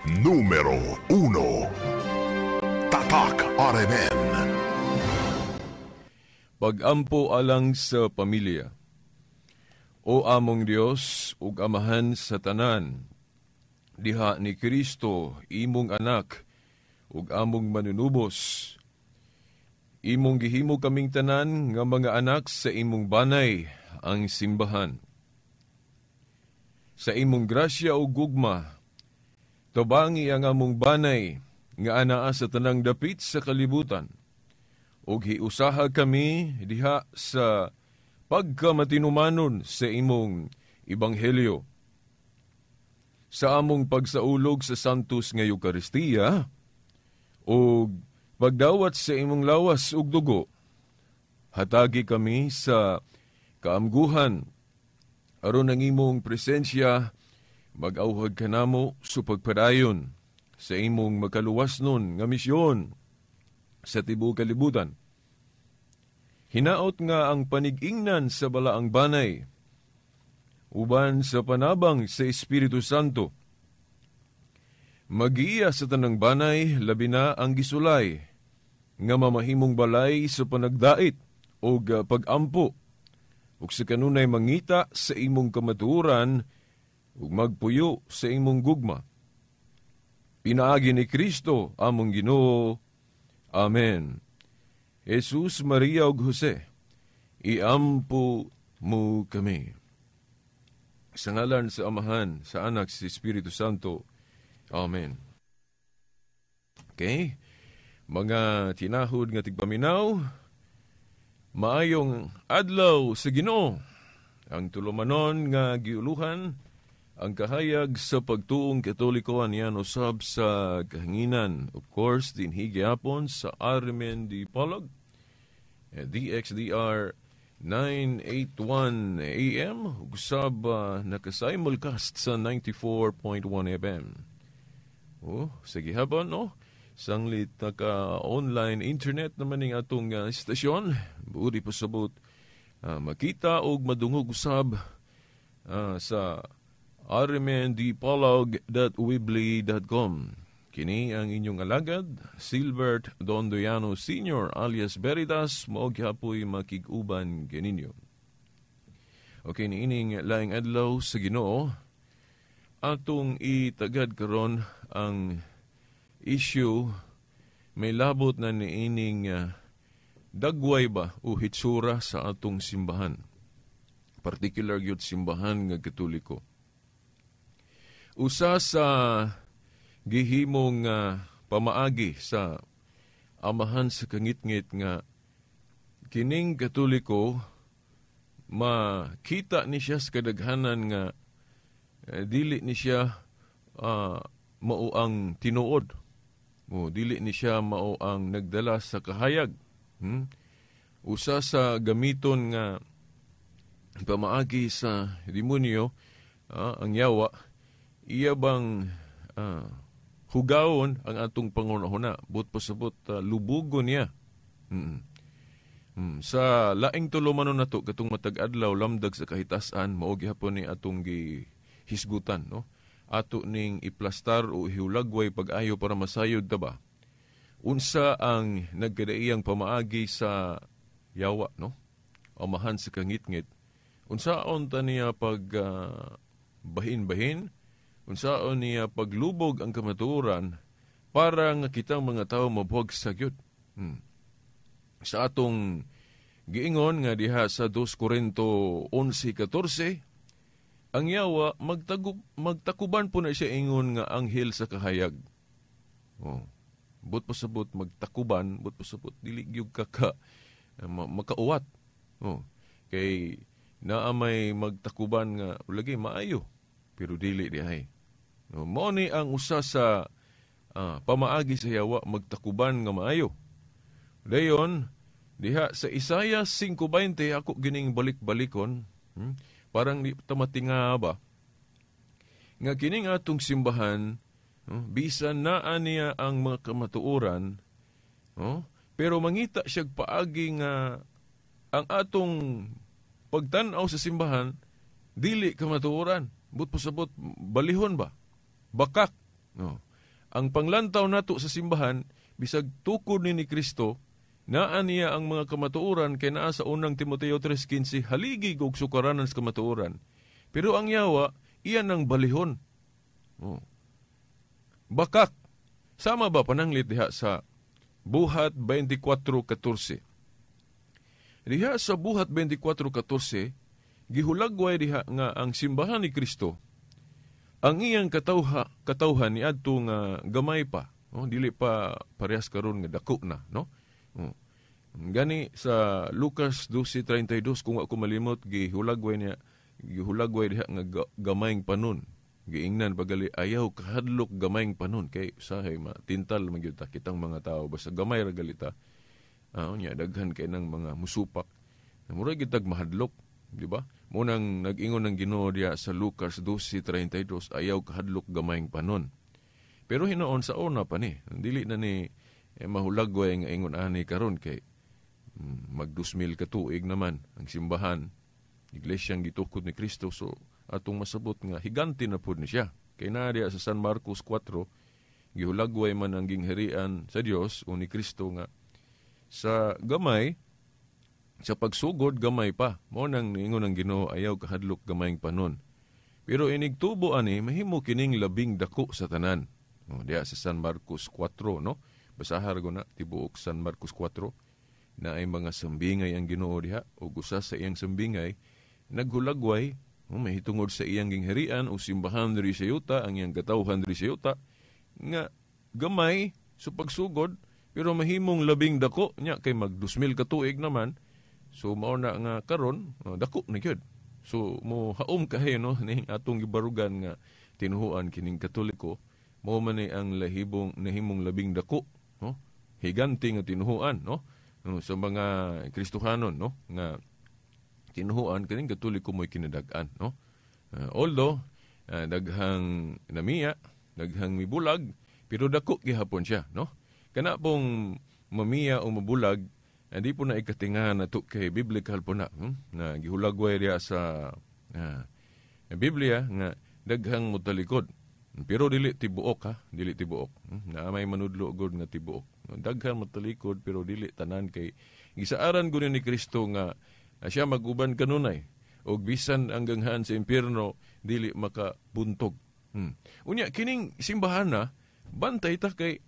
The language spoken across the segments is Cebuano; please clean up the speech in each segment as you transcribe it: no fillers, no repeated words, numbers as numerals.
Numero 1. Tatak RMN. Pagampo alang sa pamilya. O among Dios ug Amahan sa tanan, diha ni Kristo imong anak ug among manunubos, imong gihimo kaming tanan nga mga anak sa imong banay, ang simbahan. Sa imong grasya ug gugma, tubangi ang among banay nga anaa sa tanang dapit sa kalibutan, ug hiusaha kami diha sa pagkamatinumanon sa imong ebanghelyo. Sa among pagsaulog sa Santos nga Eukaristiya ug pagdawat sa imong lawas ug dugo, hatagi kami sa kaamguhan aron ang imong presensya mag-awhag kanamo sa pagpadayon sa imong makaluwas nun nga misyon sa tibuok kalibutan. Hinaot nga ang panigingnan sa balaang banay uban sa panabang sa Espiritu Santo magiya sa tanang banay, labi na ang gisulay nga mamahimong balay sa panagdait og pag-ampo, ug sa kanunay mangita sa imong kamatuoran ug magpuyo sa imong gugma. Pinaagi ni Kristo among Ginoo. Amen. Jesus, Maria ug Jose, iampo mo kami. Sa ngalan sa Amahan, sa Anak, sa Espiritu Santo. Amen. Okay? Mga tinahod nga tigpaminaw, maayong adlaw sa Ginoo. Ang tulumanon nga giuluhan ang kahayag sa pagtuong Katoliko anian usab sa kahanginan. Of course, dinhi gyapon sa RMN Dipolog, DXDR 981 AM, ug sab naka-simulcast sa 94.1 FM. Oh, sige hapon, no? Sanglit naka-online internet naman ning atong istasyon. Budi pasabot makita og madungog usab sa rmndipolog.weebly.com. Kini ang inyong alagad, Silbert Dondoyano Sr. alias Veritas, mao gyapoy makig-uban kaninyo. Okay, niining laing adlaw sa Ginoo, atong itagad karon ang issue may labot na niining dagway ba o hitsura sa atong simbahan. Particular gyud simbahan nga Katoliko. Usa sa gihimong pamaagi sa amahan sa kangitngit nga kining Katoliko makita ni siya sa kadaghanan nga dili ni siya mao ang tinuod. O, dili ni siya mao ang nagdala sa kahayag. Usa sa gamiton nga pamaagi sa demonyo, ang yawa, iya bang hugawon ang atong pangunahuna, but pasabot lubugon niya. Sa laing tulumanon nato katong matag adlaw lamdag sa kahitasan, mao gihapon ni atong gihisgutan, no? Ato ning iplastar o ihulagway pag-ayo para masayod ta ba? Unsa ang nagkadaiyang pamaagi sa yawa, no? Amahan sa kangitngit. Unsaon ta niya pag bahin-bahin? Unsaon niya paglubog ang kamatuoran para nga kitang mga tao mabuhag sa gyud? Sa atong giingon nga diha sa 2 Korinto 11:14, ang yawa magtakuban po na siya ingon nga anghel sa kahayag. Oh. But pasabot magtakuban, but pasabot dili gyud ka makauwat. Oh. Kay naa may magtakuban nga lagi maayo pero dili dihay. No, mao ni ang usa sa pamaagi sa yawa, magtakuban nga maayo. Dayon diha sa Isaiah 5:20 ako gining balik-balikon, parang di tamatinga ba nga kining atong simbahan, bisan naa niya ang mga kamatuoran, pero mangita siyag paagi nga ang atong pagtan-aw sa simbahan dili kamatuoran, but pasabot balihon ba, bakak, no? Ang panglantaw nato sa simbahan, bisag tukod ni Kristo, naa niya ang mga kamatuoran kay naa sa unang Timoteo 3:15, haligi og sukaranan sa kamatuoran. Pero ang yawa, iyan ang balihon. Oh. Bakak. Sama ba pananglit diha sa Buhat 24:14. Diha sa Buhat 24:14, gihulagway diha nga ang simbahan ni Kristo, ang iyang katawhan ni adto nga gamay pa, no? Dili pa parehas karon nga dako na, no? Oh. Gani sa Lucas 12:32, kung ako malimot, gihulagway niya, gihulagway diha nga gamayng panon. Giingnan pagali ayaw kahadlok gamayng panon kay usahay matintal man gyud ta kitang mga tao basta gamay ra galita. Unya daghan kay nang mga musupak. Mura gyud tag mahadlok, di ba? Mo nang nag-ingon ang Ginoo diha sa Lucas 12:32, ayaw kahadlok gamayng panon. Pero hinoon sa una pa ni, dili na ni mahulagway nga ingon ani karon kay mag 2000 ka tuig naman ang simbahan, iglesyang gitukod ni Kristo, so atong masabot nga higante na pud ni siya. Kay naa diha sa San Marcos 4, gihulagway man ang gingharian sa Dios o ni Kristo nga sa gamay, sa pagsugod gamay pa. Mao nang niingon ang Ginoo, ayaw kahadlok gamayng panon. Pero inigtubo ani mahimo kining labing dako sa tanan. O, diha sa San Marcos 4, no? Basahar ko na tibuok San Marcos 4 na ay mga sambingay ang Ginoo diha ug usa sa iyang sambingay naghulagway, oh, mahitungod sa iyang gingharian o simbahan diri sa yuta, ang iyang katawhan diri sa yuta nga gamay sa pagsugod pero mahimong labing dako nya kay mag 2000 ka tuig naman. So mao na nga karon, oh, dako na gyud. So mo haom kayo, no, ning atong gibarugan nga tinuhuan kining Katoliko, mao man ni ang lahibong nahimong labing dako, no? Higante nga tinuhuan, no? No, sa mga Kristohanon, no, nga tinuhuan kining Katoliko mo'y kinadag-an, no? Although daghang namiya, daghang mibulag, pero dako gihapon siya, no? Kana pong mamiya o mabulag, hindi po na ikatingahan na to kay biblical po na, Na gihulagway diha sa Biblia nga daghang mutalikod. Pero dili tibuok, ha, dili tibuok. Na may manudlo gud nga tibuok. Daghang mutalikod pero dili tanan kay gisaaran gud ni Kristo nga siya maguban kanunay og bisan ang ganghaan sa impyerno dili makabuntog. Unya kining simbahan na bantay ta kay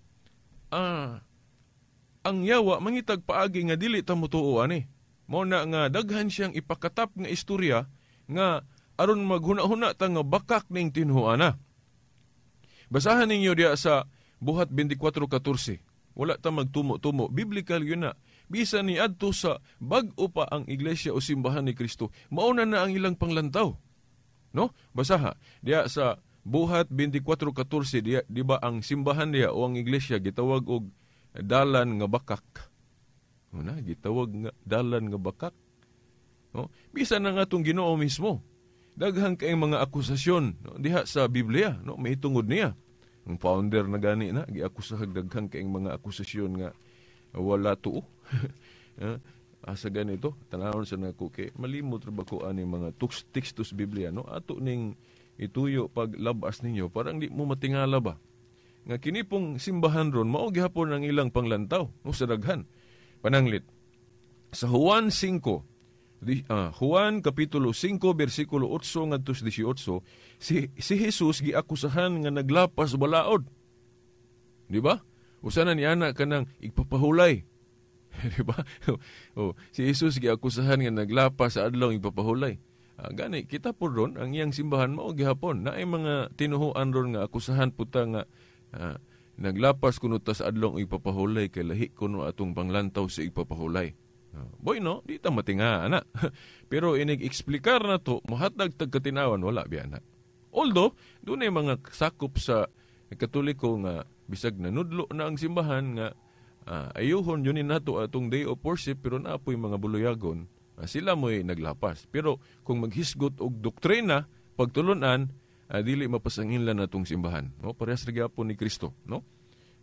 ang yawa mangitag paagi nga dili ta motuo ani. Mao na nga daghan siyang ipakatap nga istorya nga aron maghuna-huna ta nga bakak ning tinuoana. Basahan ninyo diha sa Buhat 24:14. Wala ta magtumo-tumo, biblical yun na. Bisan ni adto sa bag-o pa ang iglesia o simbahan ni Kristo, mauna na ang ilang panglantaw. No? Basaha diha sa Buhat 24:14, diha, di ba ang simbahan diha o ang iglesia gitawag og dalan nga bakak. Una, gitawag nga dalan nga bakak. No? Bisan na nga itong Ginoo mismo. Daghang kayong mga akusasyon, no? Diha sa Biblia, no? May tungod niya. Ang founder na gani na, giakusahag daghang kayong mga akusasyon nga wala tuo. Asa ganito, tanawon sa nako kay malimot ra ba ko ani mga tekstos Biblia, no? Ato ning ituyo pag labas ninyo, parang di mo matingala ba? Nga kini pong simbahan ron, mao gihapon ang ilang panglantaw, no, sa daghan. Pananglit sa Juan 5, Juan kapitulo 5 bersikulo 8 ngadto sa 18, si Jesus giakusahan nga naglapas balaod. Di ba? Usa na ni ana kanang igpapahulay. Di ba? Oh, si Jesus giakusahan nga naglapas sa adlaw igpapahulay. Gani kita po ron ang iyang simbahan mao gihapon naay mga tinuhuan ron nga akusahan puta nga naglapas kuno ta sa adlaw igpapahulay kay lahi kuno atong panglantaw sa igpapahulay. Boy no, di ta matinga ana. Pero inig-eksplikar na to, mohatag tag katinawan wala biya na. Although dunay mga sakop sa Katoliko nga bisag nanudlo na ang simbahan nga ayuhon yun nato atong day of worship, pero naapoy mga buluyagon, sila mo'y naglapas. Pero kung maghisgot og doktrina pagtulunan, dili mapasanginlan atong simbahan, no? Parehas ra gyapon ni Kristo, no?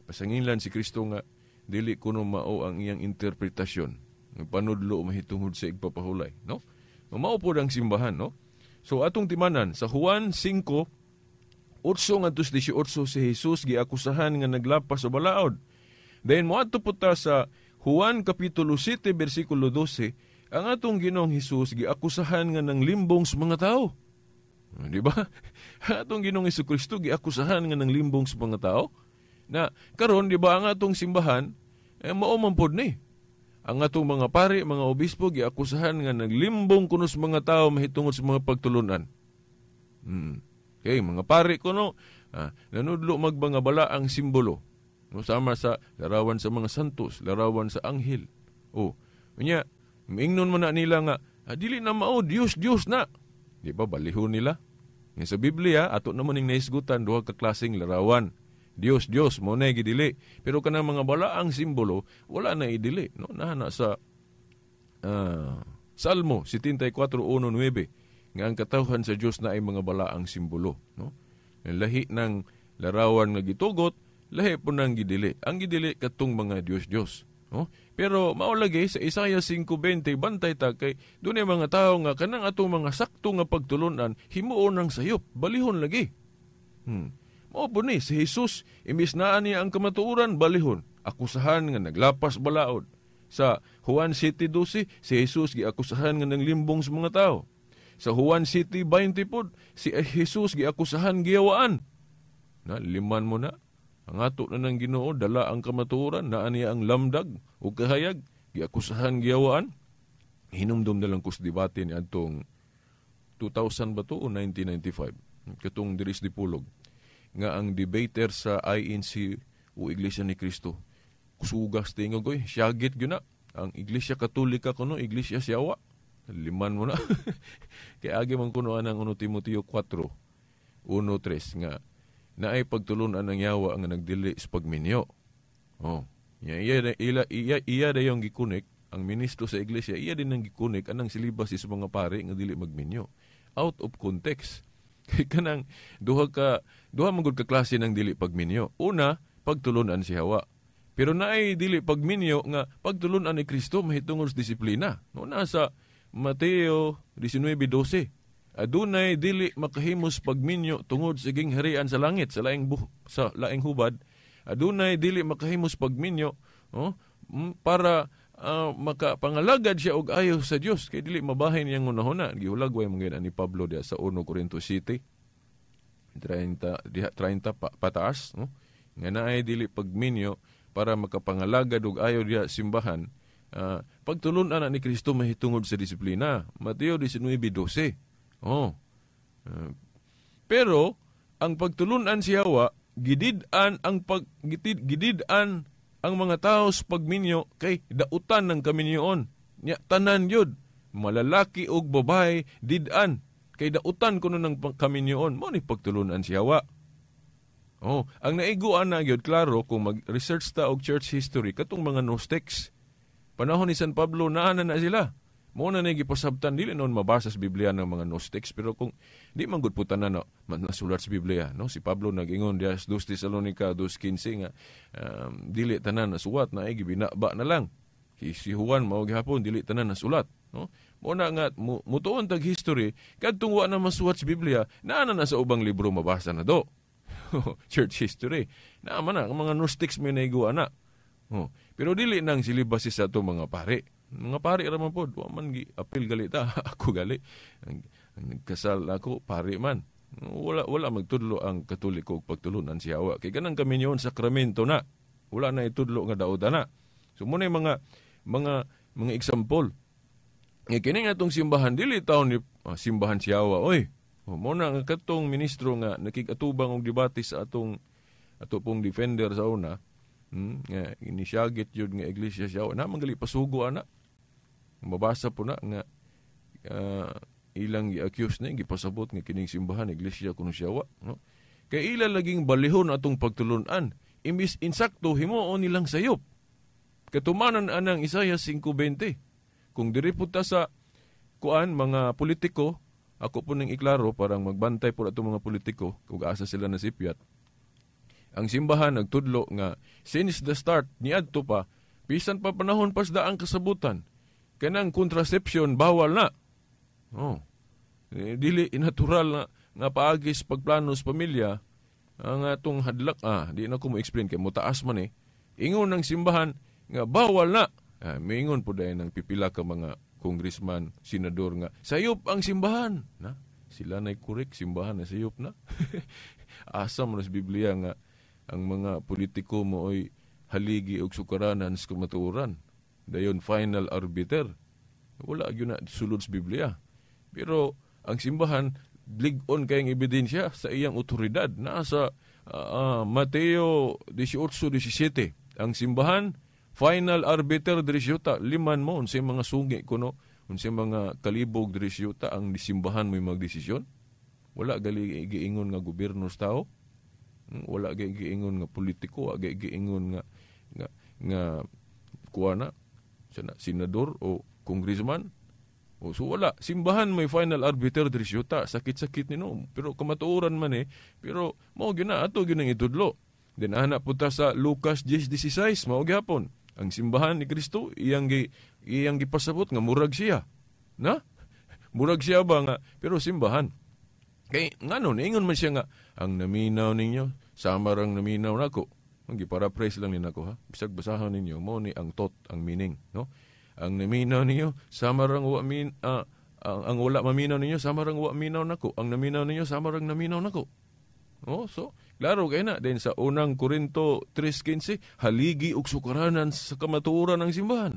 Pasanginlan si Kristo nga dili kuno mao ang iyang interpretasyon, panudlo mahitungod sa igpapahulay, no? Mao pod ang simbahan, no? So atong timanan sa Juan 5 8 ngadto sa 18, si Jesus giakusahan nga naglapas sa balaod. Then moadto po ta sa Juan Kapitulo 7 versikulo 12, ang atong Ginoong Hesus giakusahan nga nang limbong sa mga tao. Di ba? Ang atong Ginoong Hesukristo giakusahan nga nang limbong sa mga tao. Na karon, di ba, ang atong simbahan mao man pod ni. Ang atong mga pari, mga obispo giakusahan nga naglimbong kuno sa mga tao mahitungod sa mga pagtulunan. Okay, mga pari kuno nanudlo magbanga bala ang simbolo. No, sama sa larawan sa mga santos, larawan sa anghel. Oh, unya, miingnon man na nila nga dili na mao Dios, Dios na. Di ba balihon nila? Nga sa Biblia ato naman ning nahisgutan duha ka klaseng larawan. Dios, Dios mo na gidili. Pero kanang mga balaang simbolo wala na idili, no? Naa na sa Salmo 74:1-9 nga ang katawhan sa Dios na ay mga balaang simbolo, no? Lahi ng larawan nga gitugot, lahi po nang gidili. Ang gidili katong mga Dios, Dios, no? Pero mao lagi sa Isaiah 5:20, bantay ta kay dunay mga tawo nga kanang atong mga sakto nga pagtulunan himuon ng sayop, balihon lagi. Mao po ni si Jesus, imbis naa niya ang kamatuoran, balihon, akusahan nga naglapas balaod. Sa Juan 7:12, si Jesus giakusahan nga nanglimbong sa mga tao. Sa Juan 7:20 pod, si Jesus giakusahan giyawaan. Na liman mo na. Ang ato na ng Ginoo dala ang kamatuoran, naa niya ang lamdag o kahayag, giakusahan giyawaan. Hinumdum na lang kus debate ni adtong 2000 ba to o 1995, katong diris di pulog, nga ang debater sa INC o Iglesia ni Cristo kusugas tingog oy, syagit gyud na ang Iglesia Katolika kuno Iglesia Siawa. Liman mo na. Kay agi man kuno anang 1 Timoteo 4:1-3 nga naay pagtulunan ang yawa nga nagdili sa pagminyo. Oh, iya iya iya iya dayong gikunik ang ministro sa iglesia, iya din ang gikunik anang silibas sa mga pare nga dili magminyo. Out of context. Kay kanang duha man gud ka klase ng dili pagminyo. Una, pagtulunan si Hawa. Pero naay dili pagminyo nga pagtulunan ni Kristo mahitungod sa disiplina. No, nasa Mateo 19:12. Adunay dili makahimos pagminyo tungod sa gingharian sa langit, sa laing sa laing hubad. Adunay dili makahimos pagminyo, oh, para makapangalagad siya og ayo sa Dios kay dili mabahin niyang hunahuna. Gihulagway man gyud ni Pablo diha sa 1 Corinto City 30 diha 30 pataas, no? Nga naay dili pagminyo para makapangalagad og ayo diha simbahan. Pagtulun-an ni Kristo mahitungod sa disiplina. Mateo 19:12. Oh. Pero ang pagtulun-an si Hawa, gidid-an ang pag gidid-an ang mga tao sa pagminyo kay dautan ng kaminyoon. Nya tanan yun, malalaki og babae did-an kay dautan kuno ng kaminyoon. Mao ni pagtulun-an si Hawa. Oh, ang naiguan na gyud klaro kung mag-research ta og church history katong mga Gnostics. Panahon ni San Pablo naa na na sila. Mao na gipasabtan dili noon mabasa sa Biblia ng mga Gnostics, pero kung di man gud po tanan no, nasulat sa Biblia, no? Si Pablo nag-ingon diha sa 2 Tesalonica 2:15 nga dili tanan nasuwat, na ay gibinaba na lang. Si Juan mao gihapon dili tanan nasulat, no? Mao na nga mutuon tag history kadtong wa na masuwat sa Biblia, naa na na sa ubang libro mabasa na do. Church history. Naa man na ang mga Gnostics may naiguan na. Oh, pero dili nang silibas sa ato mga pare. Mga pare ra man pod, wa man gi apil gali ta. Ako gali. Ang nagkasal ako pare man. Wala magtudlo ang Katoliko og pagtulunan si Hawa. Kay kanang kaminyoon sakramento na. Wala na itudlo nga daoda na. So muna yung mga example. Nga kini nga atong simbahan dili taon ni simbahan si Hawa oy. Oh, mo na nga katong ministro nga nakig-atubang og debate sa atong ato pong defender sa una. Nga inisyagit yun nga iglesia siya na manggali pasugo ana. Mabasa po na nga ilang gi-accuse na gipasabot nga kining simbahan iglesia kuno siya wa, no? Kay ila laging balihon atong pagtulun-an, imbis insakto himuon nilang sayop. Katumanan anang Isaiah 5:20. Kung diri po ta sa kuan mga politiko, ako po ning iklaro parang magbantay po atong mga politiko kung asa sila nasipyat. Ang simbahan nagtudlo nga since the start niadto pa bisan pa panahon pas daang kasabutan kanang contraception bawal na. Oh. Dili natural na nga paagi sa pagplano sa pamilya. Ang atong hadlak, di na ko mo-explain kay mutaas man eh. Ingon ng simbahan nga bawal na. Miingon po dahil ng pipila ka mga congressman, senador nga sayop ang simbahan. Na, sila na'y correct, simbahan na sayop na. Asa man sa Biblia nga ang mga politiko mo oy haligi og sukaranan sa kamatuoran. Dayon final arbiter. Wala gyud na sulod sa Biblia. Pero ang simbahan lig-on kayong ebidensya sa iyang otoridad. Naa sa Mateo 18:17. Ang simbahan final arbiter diri sa yuta. Liman mo unsay mga sungi kuno, unsay mga kalibog diri sa yuta, ang simbahan mo'y magdesisyon. Wala gali giingon nga gobyerno sa tao. Wala gali giingon nga politiko, wala gali giingon nga kuha na, senador o congressman. O, so wala, simbahan may final arbiter diri sa yuta. Sakit-sakit nino, pero kamatuoran man eh. Pero mao gyud na ato gyud ang itudlo. Then ana po ta sa Lucas 10:16, mao gyapon. Ang simbahan ni Kristo iyang gipasabot nga murag siya. Na? Murag siya ba nga pero simbahan. Kay ngano niingon man siya nga ang naminaw ninyo sama rang naminaw nako. Ang giparaphrase lang ni nako ha. Bisag basahon ninyo mo ni ang thought, ang meaning, no? Ang naminaw ninyo sama rang wa min ang wala maminaw ninyo sama rang wa minaw nako. Ang naminaw ninyo sama rang naminaw nako. Oh, so klaro kay na din sa unang Korinto 3:15, haligi og sukaranan sa kamatuoran ng simbahan.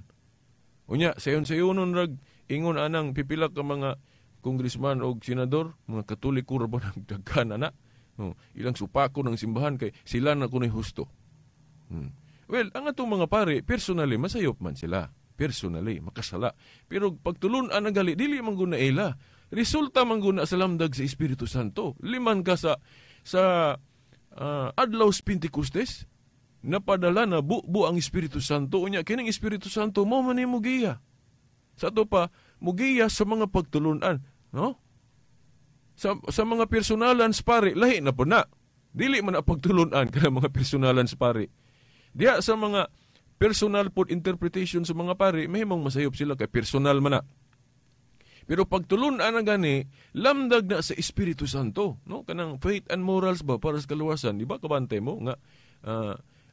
Unya sayon-sayonon rag ingon anang pipila ka mga congressman og senador, mga Katoliko ra ba nang daghan ana? Oh, ilang supako ng simbahan kay sila na kunoy husto. Well, ang atong mga pare, personally masayop man sila. Personally makasala. Pero pagtulun-an ang gali, dili man guna ila. Resulta man guna sa lamdag sa Espiritu Santo. Liman ka sa adlaw sa Pentecostes, napadala na bubo ang Espiritu Santo. Unya, kining Espiritu Santo, mo man ni mugiya. Sa ato pa, mugiya sa mga pagtulunan. No? Sa mga personalan sa pare, lahi na po na. Dili man na pagtulunan kana mga personalan sa pare. Diya sa mga personal po interpretation sa mga pare, mahimong masayop sila kay personal man na. Pero pagtulunan na gani, lamdag na sa Espiritu Santo, no? Kanang faith and morals ba para sa kaluwasan, di ba kabantay mo nga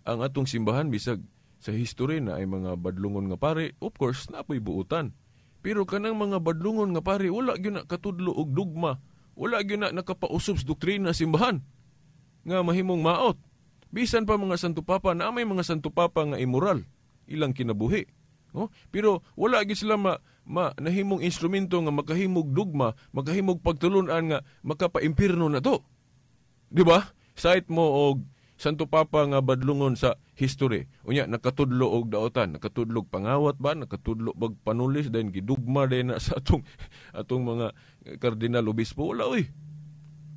ang atong simbahan bisag sa history na ay mga badlungon nga pare, of course napoy buutan. Pero kanang mga badlungon nga pare, wala gyud na katudlo og dugma, wala gyud na nakapausop sa doktrina simbahan nga mahimong maot. Bisan pa mga Santo Papa, na may mga Santo Papa nga immoral ilang kinabuhi. No? Pero wala gyud sila nahimong instrumento nga makahimog dugma, makahimog pagtulunan nga makapaimpirno na to. Di ba? Cite mo og Santo Papa nga badlungon sa history. Unya nakatudlo og daotan, nakatudlo og pangawat ba, nakatudlo bag panulis dayon gidugma dayon na sa atong mga kardinal obispo, wala oy.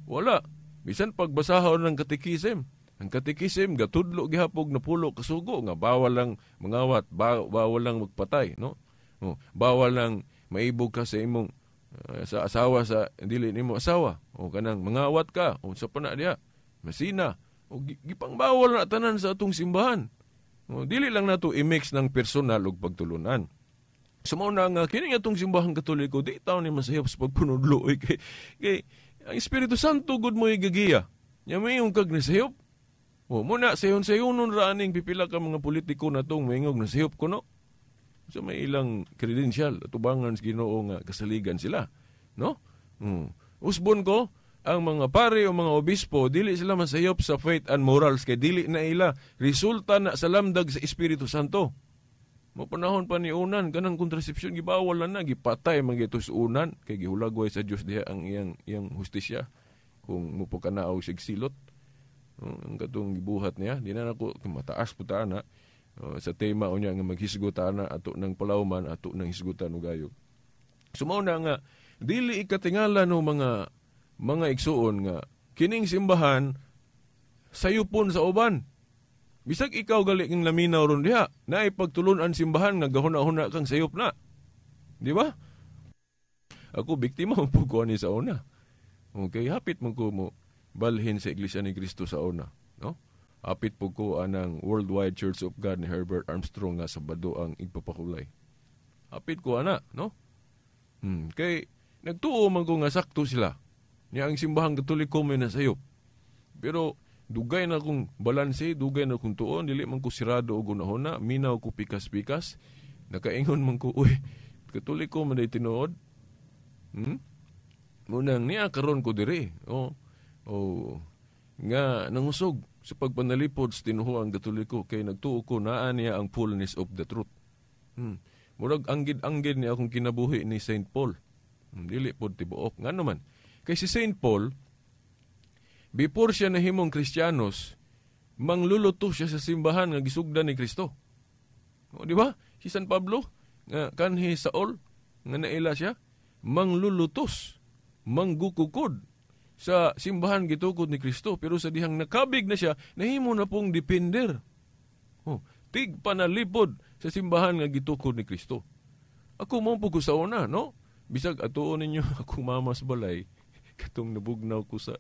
Wala. Bisan pagbasahon ng katekisim. Ang katekisim gatudlo gihapog napulo kasugo nga bawal lang mangawat, bawal lang magpatay, no? Oh, bawal lang maibog ka sa imong sa asawa sa dili nimo asawa, o kanang mangawat ka, o sa pana diha, masina. O gipangbawal na tanan sa atong simbahan. O, dili lang nato i-mix ng personal ug pagtulunan. So mao na nga kini atong simbahang Katoliko di taon ni masayop sa pagpunudlo oy, kay ang Espiritu Santo gud mo igagiya. Nya mayong kag nasayop. O, muna, sayon-sayonon ra aning pipila ka mga politiko na tong maingog nasayop ko, no? So may ilang credential, atubangan sa Ginoo nga kasaligan sila, no? Usbon ko, ang mga pare o mga obispo, dili sila masayop sa faith and morals, kay dili na ila. Resulta na sa lamdag sa Espiritu Santo. Mapanahon pa ni unan, kanang kontrasepsyon, gibawal na na, gipatay man gito sa unan, kay gihulagway sa Dios diha ang iyang hustisya, kung mupukanaaw sigsilot. Ang katong gibuhat niya, di na nako mataas po ta na, sa tema unya nga maghisgot ta na ato ng palawman, ato ng hisgutan ugayo. So mao na nga dili ikatingala no mga igsuon nga kining simbahan sayupon sa uban. Bisag ikaw gali ng laminaw ron diha, naay pagtulun-an simbahan nga gahuna-huna kang sayop na. Di ba? Ako biktima man pud ko ani sa una. Okay, hapit man ko mo balhin sa Iglesia ni Cristo sa una, no? Hapit po ko anang Worldwide Church of God ni Herbert Armstrong nga Sabado ang igpapakulay. Hapit ko ana, no? Kay nagtuo man ko nga sakto sila. Nya ang simbahang Katoliko may nasayop. Pero Dugay na akong balanse, dugay na akong tuon, dili man ko sirado og hunahuna, minaw ko pikas-pikas. Nakaingon man ko, uy, Katoliko man day tinuod. Munang niya karon ko diri. Oh, oh, nga nangusog sa pagpanalipod sa tinuhuang Katoliko kay nagtuo ko naa niya ang fullness of the truth. Murag anggid-anggid niya akong kinabuhi ni Saint Paul. Dili pod tibuok. Ngano man? Kay si Saint Paul, before siya nahimong Kristiyanos, mangluluto siya sa simbahan nga gisugdan ni Kristo. O, di ba? Si San Pablo, nga kanhi Saul, nga naila siya, manglulutos, manggukukod sa simbahan gitukod ni Kristo. Pero sa dihang nakabig na siya, nahimo na pong depender. Oh, tig panalipod sa simbahan nga gitukod ni Kristo. Ako mo po ko sa una, no? Bisag atuon ninyo akong mama sa balay, katong nabugnaw ko sa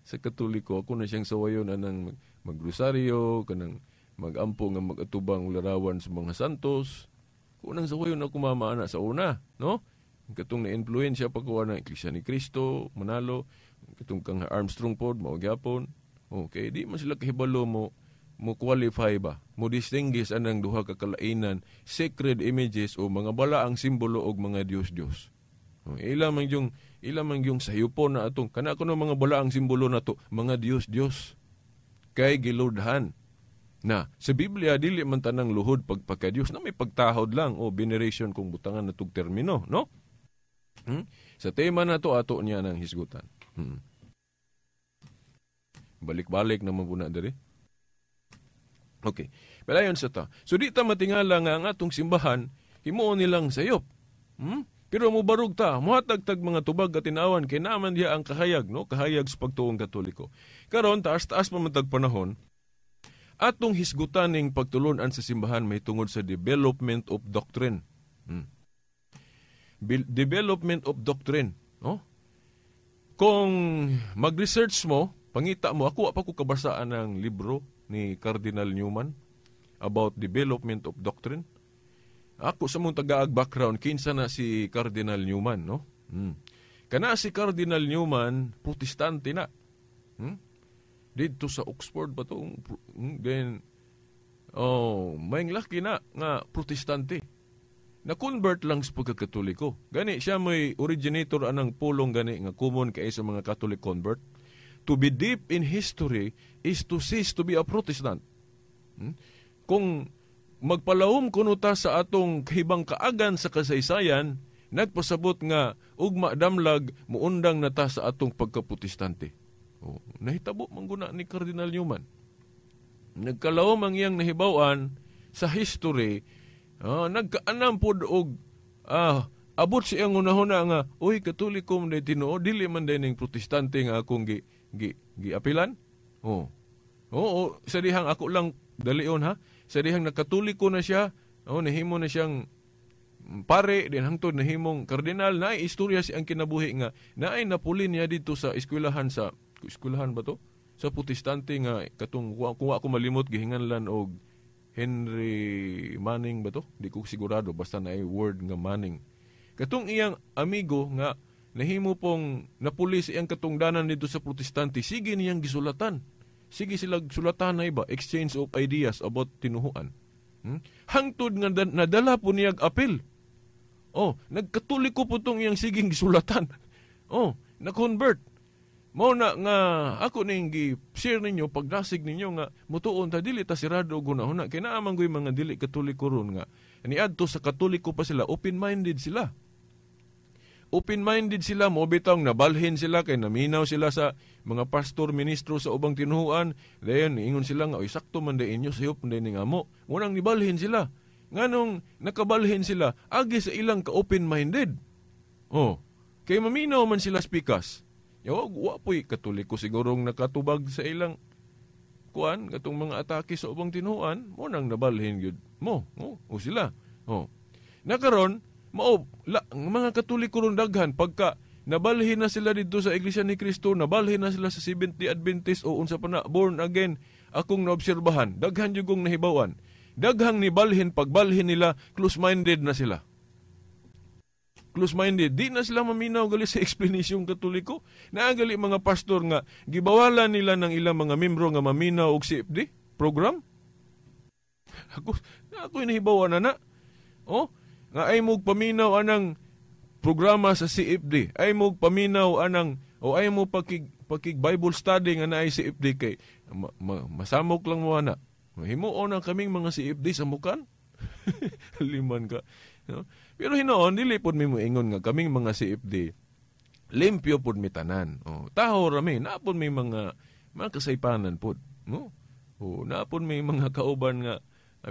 Katoliko, ako na siyang sawayon anang magrosaryo, kanang magampo nga magatubang larawan sa mga santos. Kunang sawayon ako mama ana sa una, no? Katong na-influensya pa ko ana Iglesia ni Cristo, Manalo, katong kang Armstrong pod, mao gyapon. Okay, di man sila kahibalo mo qualify ba, mo distinguish anang duha ka kalainan, sacred images o mga balaang simbolo og mga Dios-Dios. Oh, ila man yung sayupon na atong kana kuno mga balaang simbolo nato, mga Dios-Dios. Kay giludhan. Na sa Biblia dili man tanang luhod pagpaka-Dios na may pagtahod lang o veneration kung butangan natog termino, no? Sa tema na to ato niya nang hisgutan. Balik-balik naman po na diri. Okay. Palayon sa ta. So di ta matingala nga ang atong simbahan himuon nilang sayop. Pero mubarog ta, muhatag tag mga tubag at tinawan kay naaman diha ang kahayag, no? Kahayag sa pagtuong Katoliko. Karon taas-taas pa man tag panahon, atong hisgutan ning pagtulon-an sa simbahan may tungod sa development of doctrine. Development of doctrine, no? Kung mag-research mo, pangita mo, ako pa ko kabasaan ng libro ni Cardinal Newman about development of doctrine. Ako sa mong tagaag background, kinsa na si Cardinal Newman, no? Kana si Cardinal Newman, Protestante na. Dito sa Oxford ba to? Then, oh, may laki na nga Protestante. Na-convert lang sa pagkakatoliko. Gani, siya may originator anang pulong gani nga common kay sa mga Catholic convert. To be deep in history is to cease to be a Protestant. Kung magpalahom kuno ta sa atong kahibang kaagan sa kasaysayan, nagpasabot nga ugma damlag muundang na ta sa atong pagkaprotestante. Oh, nahitabo man guna ni Cardinal Newman. Nagkalahom ang iyang nahibaw-an sa history, nagkaanam pod og abot sa iyang hunahuna nga, uy, Katoliko man day tinuod, dili man day ning Protestante nga akong giapilan. Oh. Oo, sa dihang ako lang dalion ha. Sa dihang nakatoliko na siya, oh, nahimo na siyang pare, din hangtod nahimong kardinal, naay istorya siyang kinabuhi nga naay napuli niya dito sa eskwelahan sa eskwelahan ba to? Sa Protestante nga katong kung ako malimot gihinganlan og Henry Manning ba to? Di ko sigurado basta naay word nga Manning. Katong iyang amigo nga nahimo pong napuli sa iyang katungdanan dito sa Protestante, sige niyang gisulatan. Sige sila sulatan na iba, exchange of ideas about tinuhuan. Hangtod nga nadala po niyag apel. Oh, nagkatoliko po tong iyang siging gisulatan. Oh, na-convert. Mao na nga ako ning gi-share ninyo pagdasig ninyo nga mutuon ta dili ta sirado og hunahuna. Kay naa man goy mga dili Katoliko ron nga niadto sa Katoliko pa sila, open-minded sila. Open-minded sila, mo bitong nabalhin sila kay naminaw sila sa mga pastor, ministro sa ubang tinuhuan. Dayon ingon sila nga, oy sakto man day inyo, sayop man day ning amo. Munang nibalhin sila. Nganong nakabalhin sila, agi sa ilang ka-open-minded. Oh, kay maminaw man sila spikas. Yaw, wa po'y Katoliko sigurong nakatubag sa ilang kuan katong mga atake sa ubang tinuhuan, mo nang nabalhin gyud mo. Oh, o sila. Oh. Nakaron, mao mga Katoliko ron daghan pagka nabalhin na sila didto sa Iglesia ni Cristo, nabalhin na sila sa Seventh-day Adventist o unsa pa na born again, akong naobserbahan, daghan jud kong nahibawan. Daghang nibalhin, pagbalhin nila, close-minded na sila. Close-minded, di na sila maminaw gali sa explanation Katoliko. Naagali mga pastor nga gibawalan nila ng ilang mga membro nga maminaw og CFD program. Ako nahibawan na na. Oh, nga ay mo paminaw anang programa sa CFD, ay mo paminaw anang o ay mo pakig Bible study nga naay CFD kay masamok lang mo ana. Himuon ang kaming mga CFD sa mukan. Liman ka. No? Pero hinoon, dili pod mi moingon nga kaming mga CFD limpyo pod mi tanan. Oh, taho ra mi, naa pod mi mga kasaypanan pod, no? Oh, naa pod mi mga kauban nga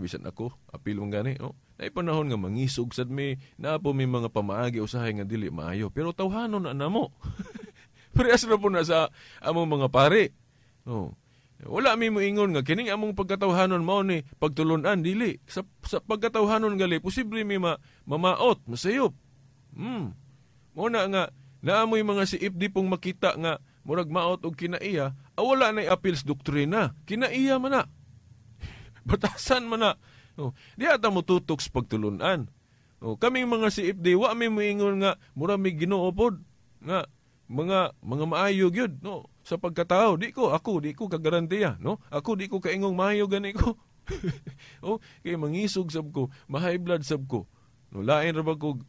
bisan ako, apil man gani, oh. Naay panahon nga mangisog sad mi, naa pod mi mga pamaagi usahay nga dili maayo, pero tawhanon na namo. Parehas ra po na sa among mga pare. Oh. Wala mi moingon nga kining among pagkatawhanon mao ni pagtulon-an, dili. Sa pagkatawhanon gali posible mi mamaot, masayop. Mo na nga naamoy mga CFD pong makita nga murag maot og kinaiya, wala nay appeals doktrina. Kinaiya man na. Batasan man na. Oh, di ata mo tutok sa pagtulun-an. Oh, kaming mga CFD wa mi moingon nga mura mi Ginoo pod nga mga maayo gyud, no, sa pagkatao. Di ko, ako di ko kagarantiya, no? Ako di ko kaingong maayo gani ko. Oh, kay mangisog sab ko, ma-high blood sab ko. No, lain ra ba kog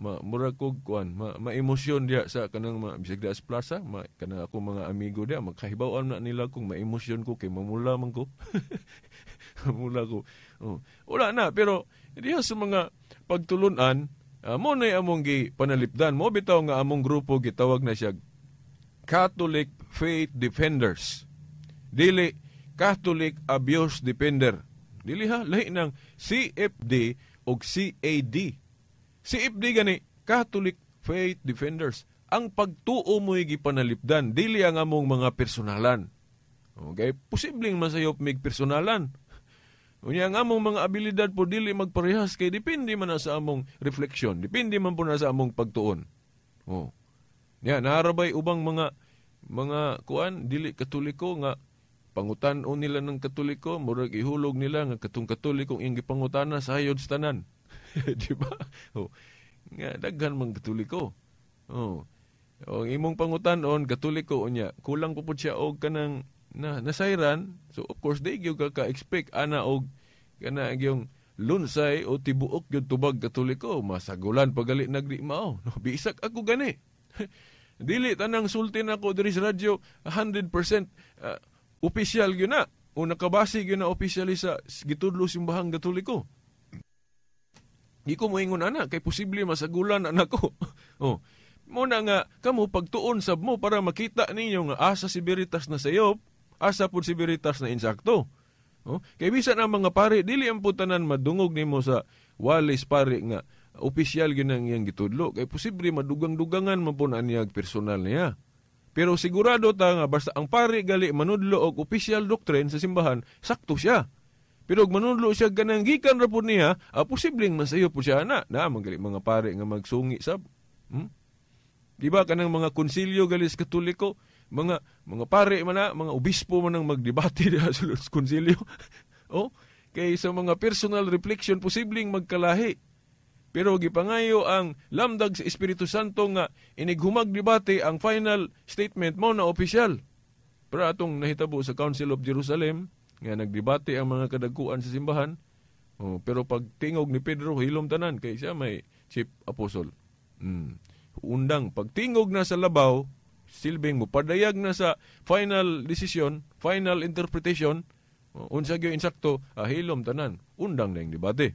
mura kog kuan, ma-emosyon diya sa kanang bisag diya sa plaza, kanang ako mga amigo diya, makahibaw-an na nila kung ma-emosyon ko kay mamula man ko. Mamula ko. Oh, wala na, pero diya sa mga pagtulun-an, mo na among gipanalipdan. Mo bitaw nga among grupo gitawag na siya Catholic Faith Defenders. Dili Catholic Abuse Defender. Dili ha, lahi ng CFD o CAD. CFD gani, Catholic Faith Defenders. Ang pagtuo mo'y gipanalipdan, dili ang among mga personalan. Okay, posibleng masayop mig personalan. Unya ang among mga abilidad po dili magparehas kay depende man na sa among refleksyon, depende man po na sa among pagtuon. Oh. Nya naarabay ubang mga kuan dili Katoliko nga pangutan-on nila ng Katoliko, murag ihulog nila nga katong Katolikong iyang gipangutana sayod sa tanan. Di ba? Oh. Nga daghan mang Katoliko. Oh. O imong pangutan-on Katoliko unya, kulang po siya og kanang na nasayran, so of course di gyud ka ka-expect ana og kana gyung lunsay o tibuok gyud tubag Katoliko, masagulan pagali nagdi mao. No, bisak ako gani. Dili tanang sulti nako diri sa radyo 100% opisyal gyud na o nakabase gyud na opisyali sa gitudlo simbahang Katoliko. Di ko moingon ana kay posible masagulan ana ko. Oh. Mo na nga kamo pagtuon sab mo para makita ninyo nga asa si Veritas na sayop, asa pud si Veritas na insakto. Oh, kay bisan ang mga pare dili ang putanan madungog nimo sa walis pare nga opisyal gyud ang iyang gitudlo kay posible madugang-dugangan man pud niya personal niya. Pero sigurado ta nga basta ang pare gali manudlo og opisyal doctrine sa simbahan, sakto siya. Pero og manudlo siya ganang gikan ra pud niya, posibleng masayo pud siya ana. Na man gali mga pare nga magsungi sab. Di ba kanang mga konsilyo gali sa Katoliko, mga pare man na, mga obispo man ang magdebate diha sa konsilyo. Oh, kay sa mga personal reflection posibleng magkalahi. Pero gipangayo ang lamdag sa Espiritu Santo nga inighumag debate ang final statement mo na opisyal. Pero atong nahitabo sa Council of Jerusalem nga nagdebate ang mga kadagkuan sa simbahan. Oh, pero pag tingog ni Pedro hilom tanan kay siya may chief apostle. Undang pagtingog na sa labaw, silbing mo padayag na sa final decision, final interpretation, unsa gyud insakto, hilom tanan, undang na yung debate.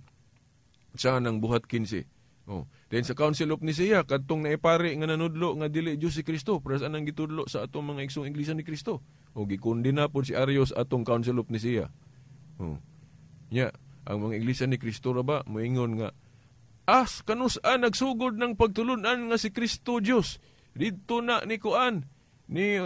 Sa nang buhat 15. Oh. Then sa Council of Nicaea, kadtong naipare nga nanudlo nga dili Dios si Kristo, para sa anang gitudlo sa atong mga igsong Iglesia ni Kristo. O gikundina pod si Arius atong Council of Nicaea. Oh. Nya, ang mga Iglesia ni Kristo ra ba moingon nga as kanus-an nagsugod ng pagtulun-an nga si Kristo Dios didto na ni kuan ni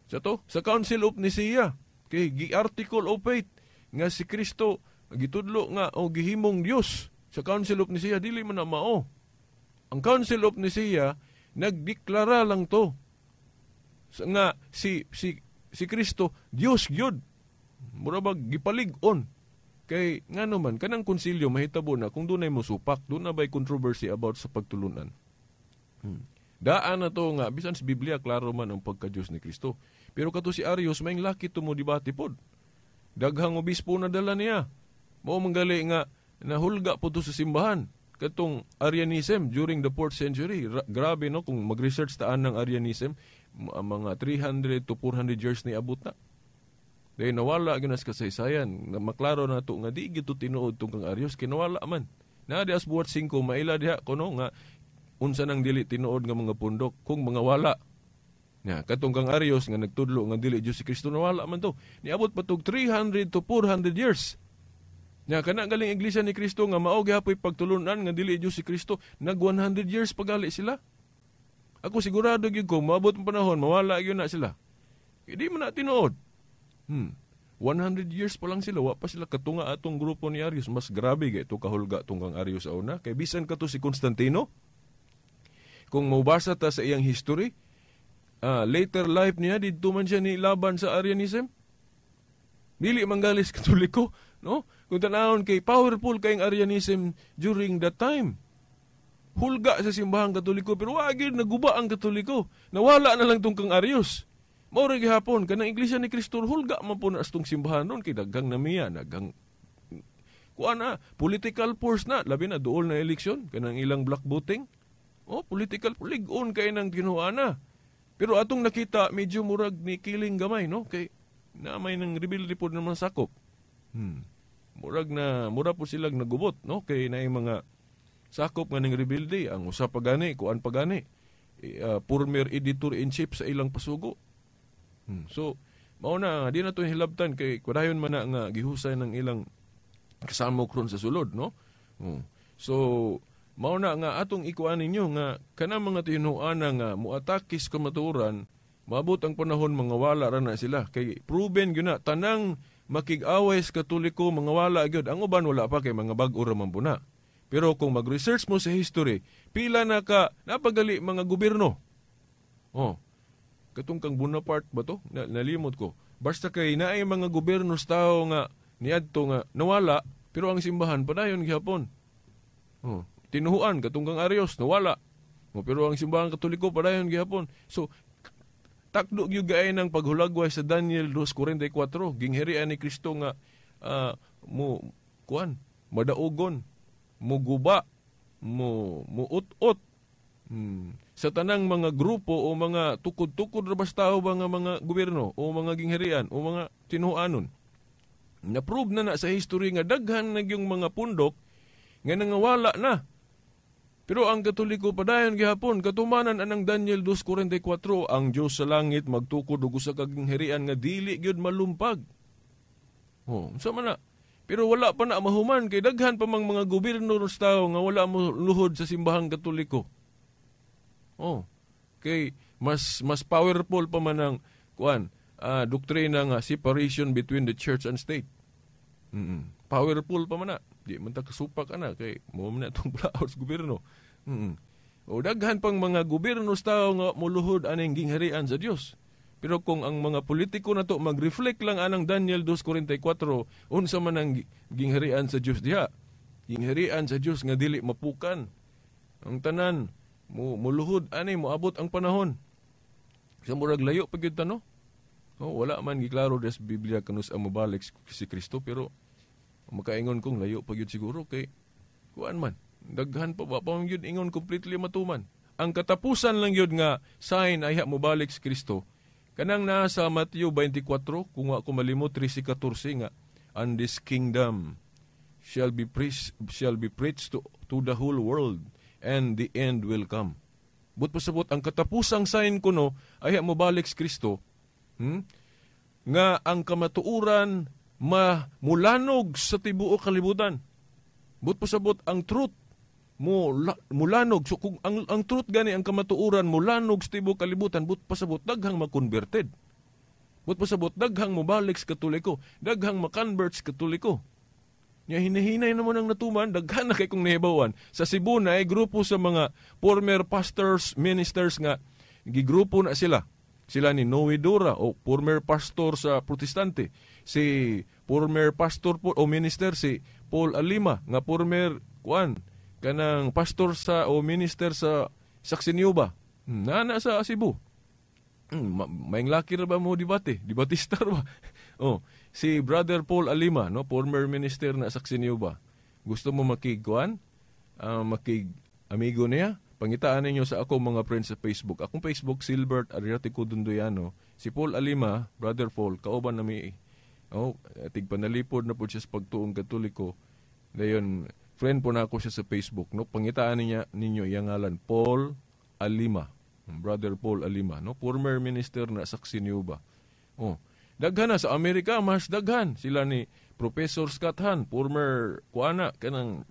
sa to sa Council of Nicaea kay gi-article of faith nga si Kristo gitudlo nga o gihimong Dios sa Council of Nicaea. Dili man na mao. Ang Council of Nicaea nagdeklara lang to nga si Kristo Dios gyud, mura bag gipalig-on. Kay ngano man kanang konsilyo mahitabo na kung dunay mosupak, duna bay controversy about sa pagtulunan. Daan na to nga bisan sa Biblia klaro man ang pagka-Dios ni Kristo. Pero kato si Arius maing laki to mo debate pod. Daghang obispo na dala niya. Mao man gali nga nahulga po to sa simbahan katong Arianism during the 4th century. Grabe, no, kung mag-research taan ng Arianism, mga 300 to 400 years ni abot na. Dahil nawala gyud sa kasaysayan, na maklaro na to nga di gito tinuod tong kang Arius, kinawala man. Na di as buhat 5 maila diha kuno nga unsa nang dili tinuod nga mga pundok kung mga wala. Ya, katong kang Arius nga nagtudlo nga dili Dios si Kristo, nawala man to. Niabot pa tog 300 to 400 years. Nya kana galing Iglesia ni Kristo nga mao gihapoy pagtulunan nga dili Dios si Kristo, nag 100 years pagali sila. Ako sigurado gyud ko moabot ang panahon mawala gyud na sila. Hindi man na tinuod. 100 years pa lang sila, wa pa sila katunga atong grupo ni Arius. Mas grabe gay ito kahulga tong kang Arius sa una. Kay bisan kato si Constantino, kung mobasa ta sa iyang history, later life niya, didto man siya ni laban sa Arianism. Dili manggalis Katoliko, no? Kung tanawon kay powerful kayong Arianism during that time. Hulga sa simbahang Katoliko, pero wa gyud naguba ang Katoliko. Nawala na lang tong kang Arius. Mao ra gihapon kanang Iglesia ni Kristo, hulga man po na tong simbahan ron kay daghang namiya, daghang kuan na, political force na, labi na duol na eleksyon kanang ilang block voting. Oh, political lig-on kay nang kinuha na. Pero atong nakita medyo murag ni kiling gamay, no, kay na may nang rebelde pod naman sakop. Murag na mura po silang nagubot, no, kay naay mga sakop nga ning rebelde ang usa pa gani kuan pa gani former editor in chief sa ilang pasugo. So mao na di na to hilabtan kay kudayon man na nga gihusay ng ilang kasamok ron sa sulod, no. So mao na nga atong ikuan ninyo nga kanang mga tinuan nga muatake sa kamatuoran, maabot ang panahon mga wala ra na sila kay proven gyud na tanang makig-away sa Katoliko mga wala gyud. Ang uban wala pa kay mga bag-o ra man puna. Pero kung mag-research mo sa history, pila na ka napagali mga gobyerno. Oh. Katong kang Bonaparte ba to? Nalimot ko. Basta kay naay mga gobyerno sa tao nga niadto nga nawala, pero ang simbahan padayon gihapon. Oh, tinuhuan katong kang Arius nawala. Oh, pero ang simbahan Katoliko padayon gihapon. So takdo gyud gaay ng paghulagway sa Daniel 2:44, gingharian ni Kristo nga mo kuan, madaugon, muguba, mo muut-ut sa tanang mga grupo o mga tukod-tukod ra basta ba nga mga gobyerno o mga gingharian o mga tinuanon. Na-prove na na sa history nga daghan na yung mga pundok nga nangawala na. Pero ang Katoliko padayon gihapon, katumanan anang Daniel 2:44, ang Dios sa langit magtukod og usa ka gingharian nga dili gyud malumpag. Oh, unsa man na? Pero wala pa na mahuman kay daghan pa mang mga gobyerno sa tao nga wala mo luhod sa simbahang Katoliko. Oh, kay mas powerful pa man ang kuan, doktrina nga separation between the church and state. Powerful pa man na. Di man ta kasupak ana kay mo man na itong balaod sa gobyerno. O daghan pang mga gobyerno sa tao nga moluhod aning gingharian sa Dios. Pero kung ang mga politiko na to mag-reflect lang anang Daniel 2:44, unsa man ang gingharian sa Dios diha? Gingharian sa Dios nga dili mapukan. Ang tanan muluhod ani moabot ang panahon. Sa murag layo pa gyud ta, no? Oh, wala man giklaro des Biblia kanus ang mobalik si Kristo, pero makaingon kong layo pa gyud siguro kay kuan man. Daghan pa ba pa man gyud ingon completely matuman. Ang katapusan lang gyud nga sign ay mobalik si Kristo kanang nasa Mateo 24, kung ako malimot, 13-14 nga, "And this kingdom shall be preached to the whole world and the end will come." But pasabot ang katapusang sign kuno ay mobalik si Kristo, Nga ang kamatuoran mamulanog sa tibuok kalibutan. But pasabot ang truth mo mulanog. So kung ang truth gani, ang kamatuoran mulanog sa tibuok kalibutan, but pasabot daghang ma-converted. But pasabot daghang mobalik sa Katoliko, daghang ma-convert sa Katoliko. Nya hinahinay naman ang natuman, daghan na kay kong nahibawan. Sa Cebu na ay grupo sa mga former pastors, ministers nga gigrupo na sila. Sila ni Noe Dora o former pastor sa Protestante. Si former pastor po o minister si Paul Alima nga former kuan kanang pastor sa o minister sa Saxiniuba. Naa sa Cebu. Maing laki ra ba mo debate? Debatista ra ba? Oh, si Brother Paul Alima, no, former minister na sa Saxiniuba. Gusto mo makigkuan? Makig amigo niya? Pangitaan ninyo sa ako mga friends sa Facebook. Akong Facebook, Silbert Ariatico Dundoyano. Si Paul Alima, Brother Paul, kauban nami. Oh, tigpanalipod na po siya sa pagtuong Katoliko. Dayon, friend po na ako siya sa Facebook, no? Pangitaan ninyo iyang ngalan, Paul Alima. Brother Paul Alima, no? Former minister na sa Saxiniuba. Oh, daghan na sa Amerika, mas daghan sila ni Professor Scott Hahn, former kuana kanang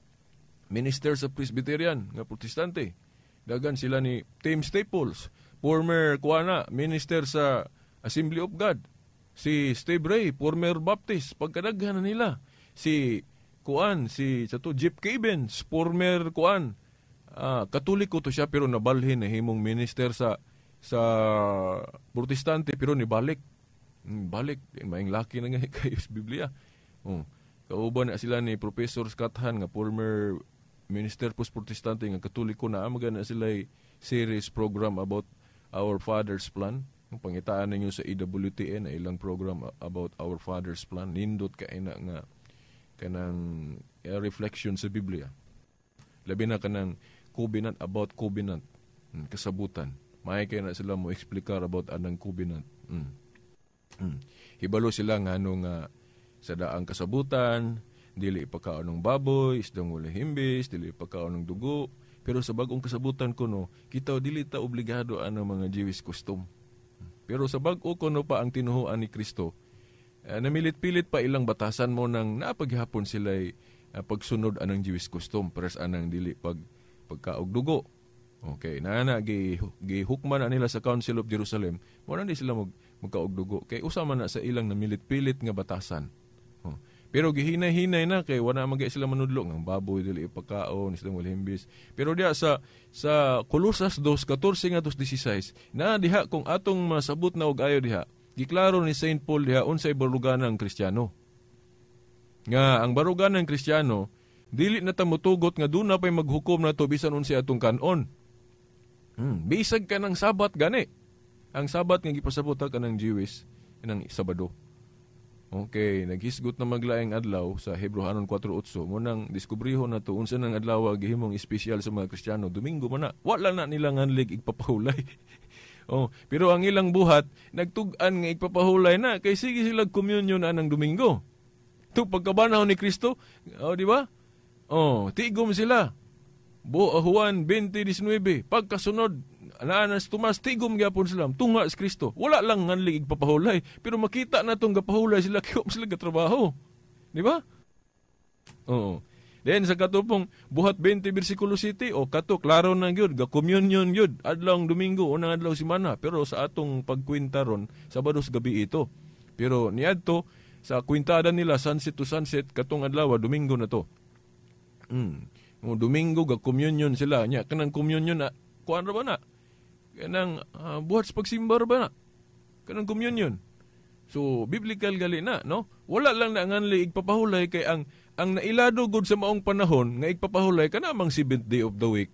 minister sa Presbyterian nga Protestante. Daghan sila ni Tim Staples, former kuana minister sa Assembly of God. Si Steve Ray, former Baptist, pagkadaghan na nila. Si kuan, si sa to Jeff Cavins, former kuan, Katoliko to siya pero nabalhin na himong minister sa Protestante pero nibalik. Balik, maing laki na nga kayo sa Biblia. Oh, kauban na sila ni Professor Scott Hahn nga former minister pos Protestante nga Katoliko na amaga na sila series program about Our Father's Plan. Kung pangitaan ninyo sa EWTN na ilang program about Our Father's Plan, nindot kay na nga kanang reflection sa Biblia. Labi na kanang covenant, about covenant, kasabutan. May kay na sila mo eksplikar about anang covenant. Hibalo sila nga ano nga sa daang kasabutan, dili ipakaon ng baboy, isdang wala himbis, dili ipakaon ng dugo. Pero sa bagong kasabutan kuno, kita dili ta obligado anang mga Jewish custom. Pero sa bag-o kuno pa ang tinuhuan ni Kristo, namilit-pilit pa ilang batasan mo nang napaghapon sila'y pagsunod anang Jewish custom, pares anang dili pagkaog dugo. Okay, na gihukman na nila sa Council of Jerusalem, mo na di sila magkaog dugo. Kay usa man na sa ilang namilit-pilit nga batasan. Oh. Pero gihinay-hinay na kay wala man sila manudlo ng baboy dili ipakaon, isdang wala himbis. Pero diha sa Kolosas 2:14 ngadto 16, na diha kung atong masabot na og ayo diha, giklaro ni Saint Paul diha unsay baruganan ang Kristiyano. Nga ang baruganan ng Kristiyano dili na ta motugot nga duna pay maghukom nato bisan unsay atong kan-on. Bisag ka ng Sabat gani. Ang Sabat nga gipasabot ka ng Jewish ng Sabado. Okay, naghisgot na maglaing adlaw sa Hebreohanon 4:8. Mo nang diskubriho na to unsa nang adlaw gihimong espesyal sa mga Kristiyano, Domingo man na. Wala na nila nganlig igpapahulay. Oh, pero ang ilang buhat nagtug-an nga igpapahulay na kay sige sila communion anang Domingo. To pagkabanaw ni Kristo, oh, di ba? Oh, tigom sila. Juan 20:19, pagkasunod naanas Tomas, tigom gyapon sila, tunga si Kristo. Wala lang nganlig igpapahulay, pero makita na tong gapahulay sila kay sila gatrabaho. Di ba? Oo. Then sa katupong Buhat 20 versikulo 7, o kato klaro na gyud, ga communion gyud adlawng Domingo, unang adlaw semana, pero sa atong pagkwenta ron Sabado sa gabi ito. Pero niadto sa kwintada nila sunset to sunset katong adlaw Domingo na to. O, Domingo ga communion sila nya kanang communion na kuan ra ba na? Kanang buhat sa pagsimba ra ba na? Kanang communion. So biblical gali na, no? Wala lang na nganli igpapahulay kay ang nailado gud sa maong panahon nga igpapahulay kana mang seventh day of the week.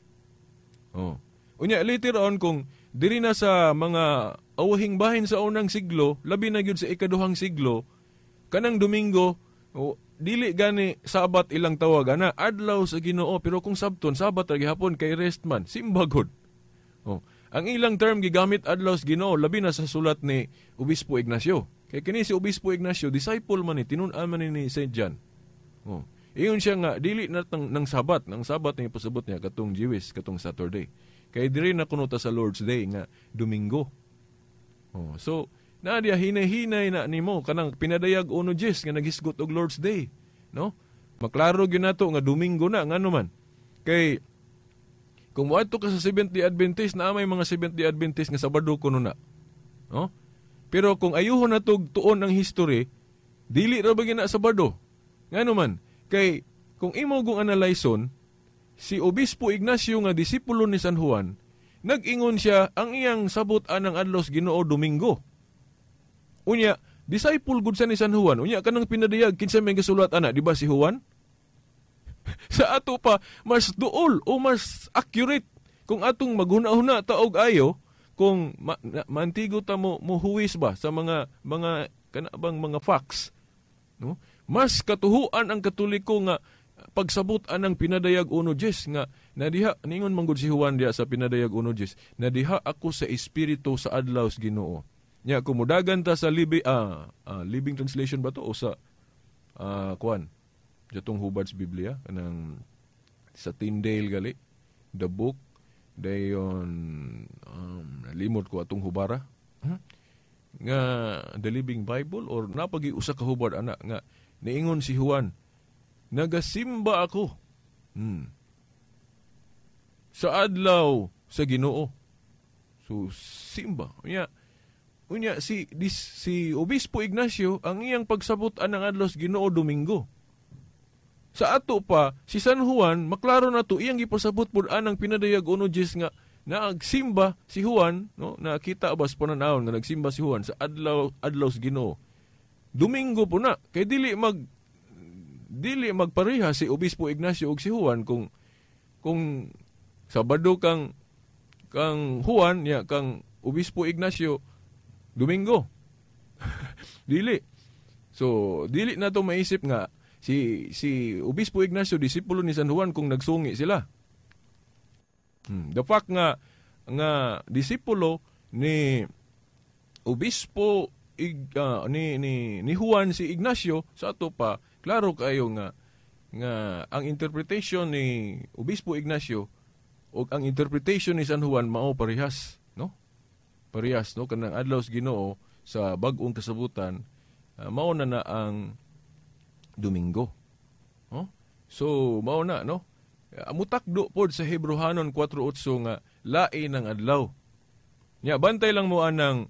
Oh. Unya later on kung diri na sa mga awahing bahin sa unang siglo, labi na gyud sa ikaduhang siglo, kanang Domingo, oh, dili gani Sabat ilang tawag ana, adlaw sa Ginoo, pero kung sabton Sabat ra gihapon kay rest man, simba gud. Oh. Ang ilang term gigamit adlaw sa Ginoo labi na sa sulat ni Obispo Ignacio. Kay kini si Obispo Ignacio disciple man ni, tinun-an man ni Saint John. Oh. Ingon siya nga dili na ng Sabat, ng Sabat ni pasabot niya katong Jewish, katong Saturday. Kay diri na kuno ta sa Lord's Day nga Domingo. Oh, so na diya hinay-hinay na nimo kanang pinadayag 1:10 nga naghisgot og Lord's Day, no? Maklaro gyud nato nga Domingo na ngano man. Kay kung moadto ka sa Seventh-day Adventist, naa may mga Seventh-day Adventist nga Sabado kuno na. No? Pero kung ayuhon na tog tuon ang history, dili ra ba gina Sabado? Ngano man? Kay kung imo kong analyson, si Obispo Ignacio nga disipulo ni San Juan, nag-ingon siya ang iyang sabot anang adlaw sa Ginoo Domingo. Unya, Disciple gud sa ni San Juan. Unya kanang pinadayag, kinsa may gasulat ana, di ba si Juan? Sa ato pa mas duol o mas accurate kung atong maghuna-huna ta og ayo, kung maantigo ta mo mohuwis ba sa mga kana bang mga facts, no? Mas katuhuan ang Katoliko nga pagsabot anang Pinadayag 1:10 nga nadiha ningon man gud si Juan diha sa Pinadayag 1:10, "Nadiha ako sa espiritu sa adlaw sa Ginoo." Nya kung mudagan ta sa Living Translation ba to o sa kuan jatong hubad sa Biblia kanang sa Tyndale gali the book, dayon limot ko atong hubara nga The Living Bible or napagi usa ka hubad ana nga niingon si Juan, "Nagasimba ako sa adlaw sa Ginoo." So simba. Unya si Obispo Ignacio, ang iyang pagsabot anang adlaw sa Ginoo, Domingo. Sa ato pa si San Juan, maklaro na to, iyang gipasabot pud anang Pinadayag 1:10 nga naagsimba si Juan, no, nakita ba sa pananawon nga nagsimba si Juan sa adlaw sa Ginoo. Domingo po na kay dili magpareha si Obispo Ignacio ug si Juan kung Sabado kang Juan ya kang Obispo Ignacio Domingo. Dili. So dili na to maisip nga si Obispo Ignacio disipulo ni San Juan kung nagsungi sila. The fact nga disipulo ni Obispo ni Juan si Ignacio, sa ato pa klaro kayo nga ang interpretation ni Obispo Ignacio o ang interpretation ni San Juan mao parehas, no? Parehas, no, kanang adlaw sa Ginoo sa bag-ong kasabutan, mao na na ang Domingo. No? So mao na, no? Mutakdo pod sa Hebrohanon 4:8 nga lain ang adlaw. Nya bantay lang mo anang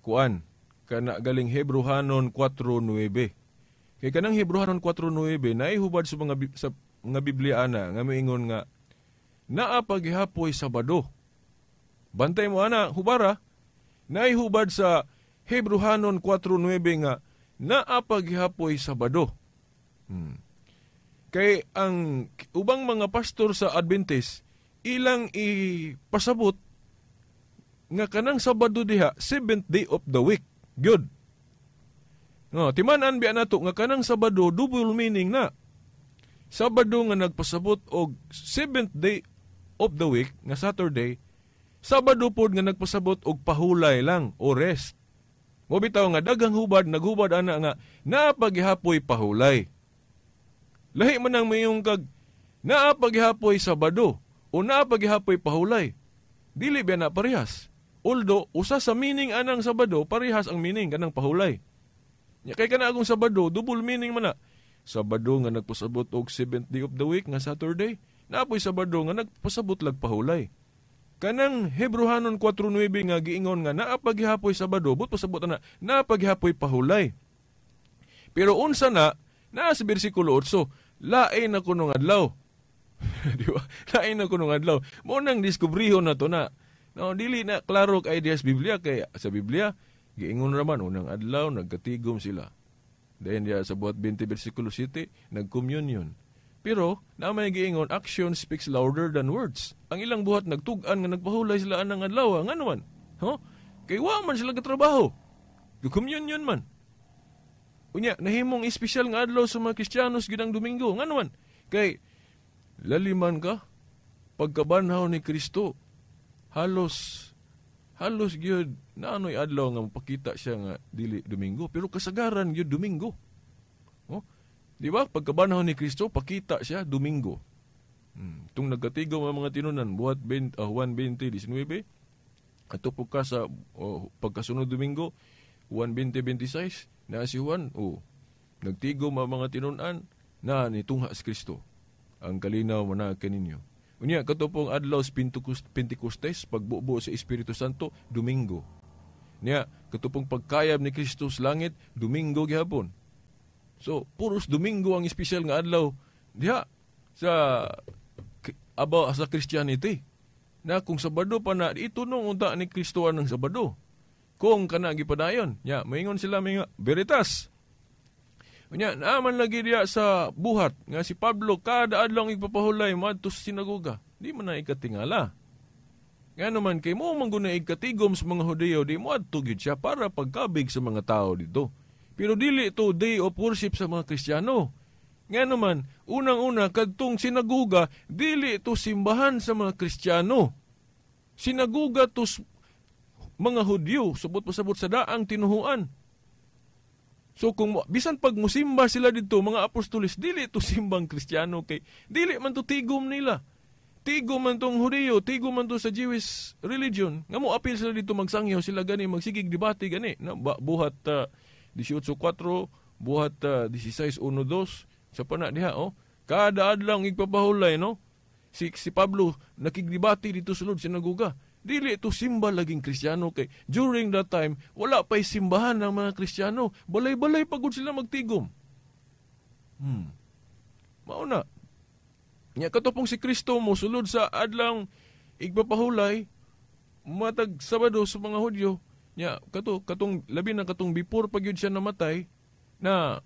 kuan kana galing Hebrohanon 4:9. Kay kanang Hebrohanon 4:9 naihubad sa mga Biblia ana nga moingon nga naa paghihapoy Sabado. Bantay mo ana hubara, naihubad sa Hebrohanon 4:9 nga naa paghihapoy Sabado. Kay ang ubang mga pastor sa Adventist ilang ipasabot nga kanang Sabado diha seventh day of the week. Good. No, timan-an biya nato nga kanang Sabado double meaning na. Sabado nga nagpasabot og seventh day of the week nga Saturday, Sabado pod nga nagpasabot og pahulay lang o rest. Mo bitaw nga daghang hubad naghubad ana nga naa paghihapoy pahulay. Lahi man ang mayong kag naa paghihapoy Sabado o naa paghihapoy pahulay. Dili ba na parehas? Although usa sa meaning anang Sabado parehas ang meaning kanang pahulay. Nya kay kana akong Sabado double meaning man na. Sabado nga nagpasabot og seventh day of the week nga Saturday, naapoy Sabado nga nagpasabot lag pahulay. Kanang Hebrohanon 4:9 nga giingon nga naa paghihapoy Sabado, but pasabot na naa paghihapoy pahulay. Pero unsa na naa sa bersikulo 8, lain na kuno adlaw. Di ba? Lain na kuno adlaw. Mo nang diskubrihon na to na. No, dili na klaro kay ideas Biblia, kay sa Biblia giingon raman unang adlaw nagkatigom sila. Dayon diya sa Buhat 20 bersikulo 7 nagcommunion. Pero na may giingon, action speaks louder than words. Ang ilang buhat nagtug-an nga nagpahulay sila anang adlaw, ngano man? Ho? Kay wa man sila gatrabaho. Communion man. Unya nahimong espesyal nga adlaw sa mga Kristiyanos gid ang Domingo, ngano man? Kay laliman ka pagkabanhaw ni Kristo, halos gyud naanoy adlaw nga mapakita siya nga dili Domingo, pero kasagaran gyud Domingo. Oh? Di ba? Pagkabanhaw ni Kristo, pakita siya Domingo. Tung nagkatigom ang mga tinunan, Buhat 20, Juan 20:19, ato po ka sa pagkasunod Domingo, Juan 20:26, na si Juan, nagtigom ang mga tinunan na nitungha si Kristo. Ang kalinaw man kaninyo. Unya, katupong adlaw sa Pentecostes, pagbubo sa Espiritu Santo, Domingo. Niya, katupong pagkayab ni Kristo sa langit, Domingo gihapon. So, puros Domingo ang espesyal nga adlaw diha sa about sa Christianity. Na kung Sabado pa na, itunong unta ni Kristo ang Sabado. Kung kana gipadayon, nya moingon sila mga veritas. Unya, naaman lagi diya sa buhat nga si Pablo kada adlaw igpapahulay moadto sa sinagoga. Di man na ikatingala. Nga naman kay mo man guna ikatigom sa mga Hudiyo, di mo adto gyud siya para pagkabig sa mga tao dito. Pero dili to day of worship sa mga Kristiyano. Nga naman, unang-una kadtong sinagoga, dili to simbahan sa mga Kristiyano. Sinagoga to mga Hudyo, sabot pasabot sa daang tinuhuan. So kung bisan pag musimba sila dito mga apostoles, dili to simbang Kristiyano kay dili man to tigom nila. Tigom man tong Hudiyo, tigom man to sa Jewish religion. Nga mo apil sila dito magsangyaw sila gani, magsigig debate gani. Na, buhat 18:4, buhat 16:1-2, sa pana diha oh. Kada adlaw igpapahulay no. Si Pablo nakigdebate dito sulod sinagoga. Dili ito simba laging Kristiyano kay during that time wala pa'y simbahan ng mga Kristiyano. Balay-balay pagod sila magtigom. Mao na. Nya katupong si Kristo mo sulod sa adlang igpapahulay matag Sabado sa mga Hudyo. Nya kato katong labi na katong before pa gyud siya namatay na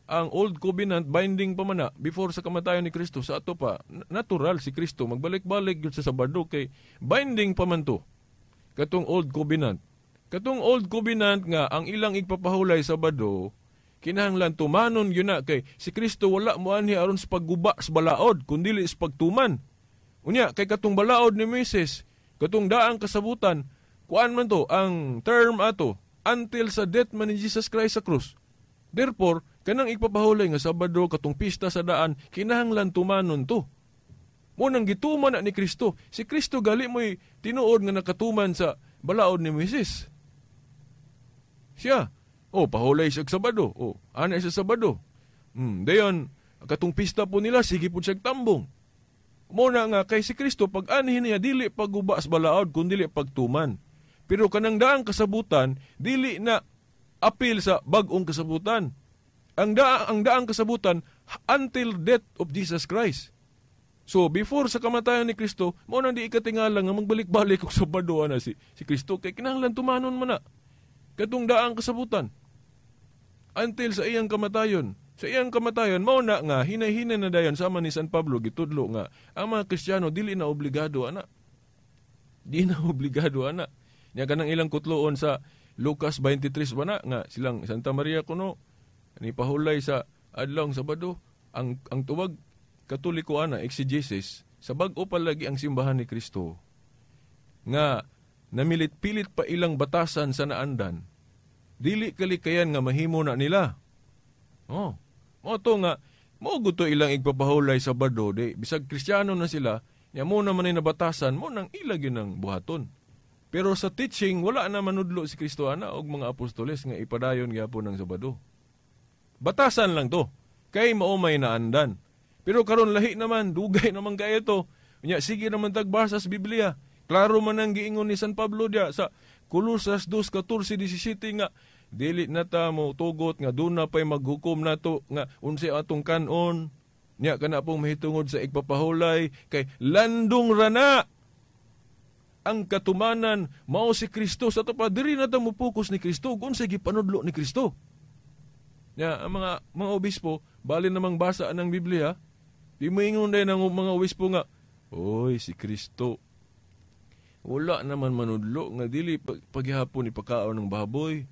ang Old Covenant binding pa man na before sa kamatayon ni Kristo sa ato pa natural si Kristo magbalik-balik gyud sa Sabado kay binding pa man to katong Old Covenant. Katong Old Covenant nga ang ilang igpapahulay Sabado kinahanglan tumanon gyud na kay si Kristo wala moanhi aron sa pagguba sa balaod kundi sa pagtuman. Unya kay katong balaod ni Moises katong daang kasabutan kuan man to ang term ato until sa death man ni Jesus Christ sa krus. Therefore, kanang igpapahulay nga Sabado katong pista sa daan kinahanglan tumanon to. Mo nang gituman na ni Kristo. Si Kristo gali mo'y tinuod nga nakatuman sa balaod ni Moises. Siya, oh pahulay siya Sabado, oh ana siya Sabado. Dayon katong pista po nila sige po siya tambong. Mo na nga kay si Kristo pag anhin niya dili pagguba sa balaod kun dili pagtuman. Pero kanang daang kasabutan dili na apil sa bag-ong kasabutan. Ang daang kasabutan until death of Jesus Christ. So before sa kamatayan ni Kristo, mao nang di ikatingala nga magbalik-balik og Sabado ana si Kristo kay kinahanglan tumanon man na katong daang kasabutan until sa iyang kamatayon. Sa iyang kamatayon mao na nga hinay-hinay na dayon sama ni San Pablo gitudlo nga ang mga Kristiyano dili na obligado ana. Di na obligado ana. Nya kanang ilang kutloon sa Lucas 23 ba na nga silang Santa Maria kuno ni pahulay sa adlawng Sabado ang tuwag Katoliko ana exegesis sa bag-o pa lagi ang simbahan ni Kristo nga namilit-pilit pa ilang batasan sa naandan dili kalikayan nga mahimo na nila. Oh, mao to nga mao gud to ilang igpapahulay sa Sabado di bisag Kristiyano na sila nya mo naman ay nabatasan mo nang ila gyud ang buhaton. Pero sa teaching wala na manudlo si Kristo ana og mga apostoles nga ipadayon gyapon ang Sabado. Batasan lang to kay mao may naandan. Pero karon lahi naman, dugay naman kayo to. Unya sige naman tagbasa sa Biblia. Klaro man ang giingon ni San Pablo diya sa Colosas 2:14-17 nga dili na ta mo tugot nga duna pay maghukom nato nga unsay atong kanon. Nya kana pong mahitungod sa igpapahulay kay landong rana ang katumanan mao si Kristo. Sa ato pa diri na ta mo focus ni Kristo kung unsay gipanudlo ni Kristo. Nya ang mga obispo bali namang basa ng Biblia. Di moingon din ang mga obispo nga, oy, si Kristo, wala naman manudlo nga dili paghihapon ipakaon ng baboy.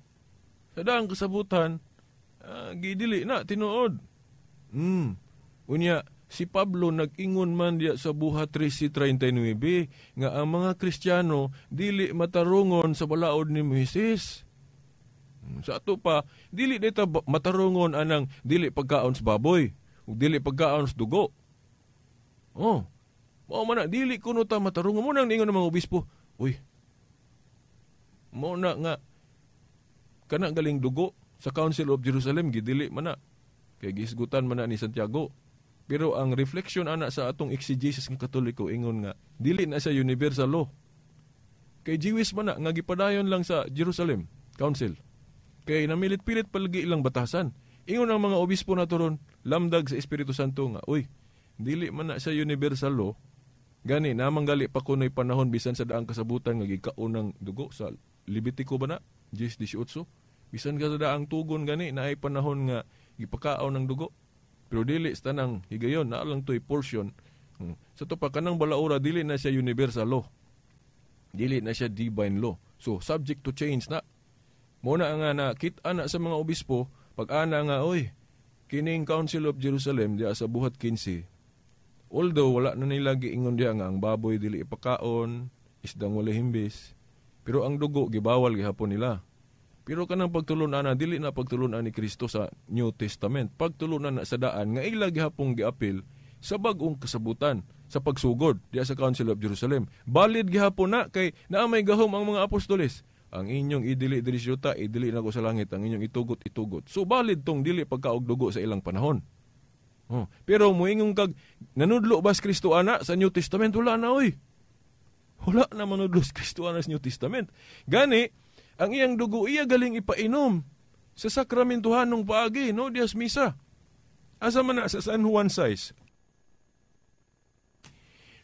Sa daang kasabutan, gidili na, tinuod. Unya, si Pablo nag-ingon man diya sa Buhat 13:39 nga ang mga Kristiyano dili matarungon sa balaod ni Moises. Sa ato pa, dili dita matarungon anang dili pagkaon sa baboy ug dili pagkaon sa dugo. Oh, mao man na dili kuno ta matarungon. Mo nang ningon ng mga obispo, uy, mao na nga kana galing dugo sa Council of Jerusalem gidili man na kay gisgutan man na ni Santiago. Pero ang reflection ana sa atong exegesis ng Katoliko ingon nga dili na sa universal law. Kay Jewish man na nga gipadayon lang sa Jerusalem Council. Kay namilit-pilit palagi ilang batasan. Ingon ang mga obispo na turon, lamdag sa Espiritu Santo nga, uy, dili man na sa universal law, gani, namang gali pa kuno'y panahon bisan sa daang kasabutan nga gikaon ng dugo sa Levitico ba na? 10:18. Bisan ka sa ang tugon gani na ay panahon nga gipakaon ng dugo. Pero dili sa tanang higayon, naa lang to'y portion. Sa to pa kanang balaura dili na siya universal law. Dili na siya divine law. So subject to change na. Mo na nga na kita na sa mga obispo pag ana nga oy kining Council of Jerusalem diya sa Buhat 15. Although wala na nila giingon diya nga ang baboy dili ipakaon, isdang wala himbis, pero ang dugo gibawal gihapon nila. Pero kanang pagtulunan na dili na pagtulunan ni Kristo sa New Testament. Pagtulunan na sa daan nga ila gihapong giapil sa bag-ong kasabutan sa pagsugod diya sa Council of Jerusalem. Valid gihapon na kay naa may gahom ang mga apostoles. Ang inyong idili diri sa yuta, idili na ko sa langit, ang inyong itugot, itugot. So valid tong dili pagkaog dugo sa ilang panahon. Oh, pero moingon kag nanudlo ba si Kristo ana sa New Testament? Wala na oy. Wala na manudlo si Kristo ana sa New Testament. Gani, ang iyang dugo iya galing ipainom sa sakramentuhanong paagi, no, dias misa. Asa man na sa San Juan 6.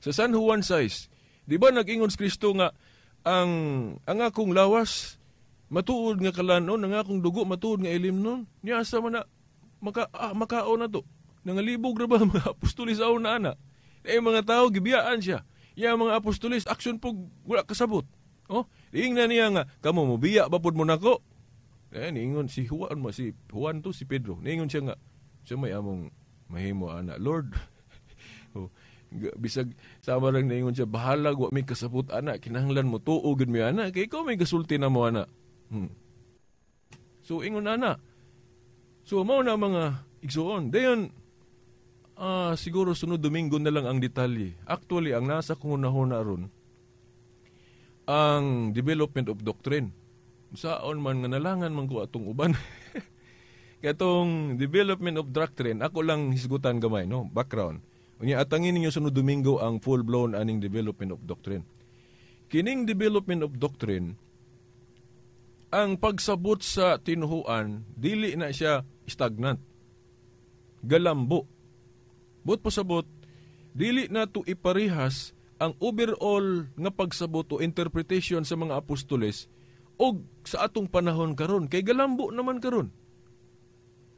Sa San Juan 6, di ba nag-ingon si Kristo nga ang akong lawas matuod nga kalanon, ang akong dugo matuod nga ilimnon? Niya asa man na makaon na to. Nangalibog ra ba mga apostolis aw na ana? Eh mga tao gibiyaan siya. Ya mga apostolis action pug wala kasabot. Oh, ingna niya nga kamo mobiya ba pud mo nako? Eh niingon si Juan ma si Juan to si Pedro. Niingon siya nga siya may among mahimo ana Lord. Oh, bisag sama lang niingon siya bahalag wa mi kasabot ana, kinahanglan mo tuo gud mi ana kay ikaw may gasulti na mo ana. So ingon ana. So mao na mga igsuon. Dayon siguro sunod Domingo na lang ang detalye. Actually, ang nasa kung hunahuna ron, ang development of doctrine. Saon man nga nalangan man ko atong uban. Katong development of doctrine, ako lang hisgutan gamay, no? Background. Unya atangin ninyo sunod Domingo ang full-blown aning development of doctrine. Kining development of doctrine, ang pagsabot sa tinuhuan, dili na siya stagnant. Galambo. But pasabot, dili na to iparihas ang overall nga pagsabot o interpretation sa mga apostoles og sa atong panahon karon kay galambo naman karon.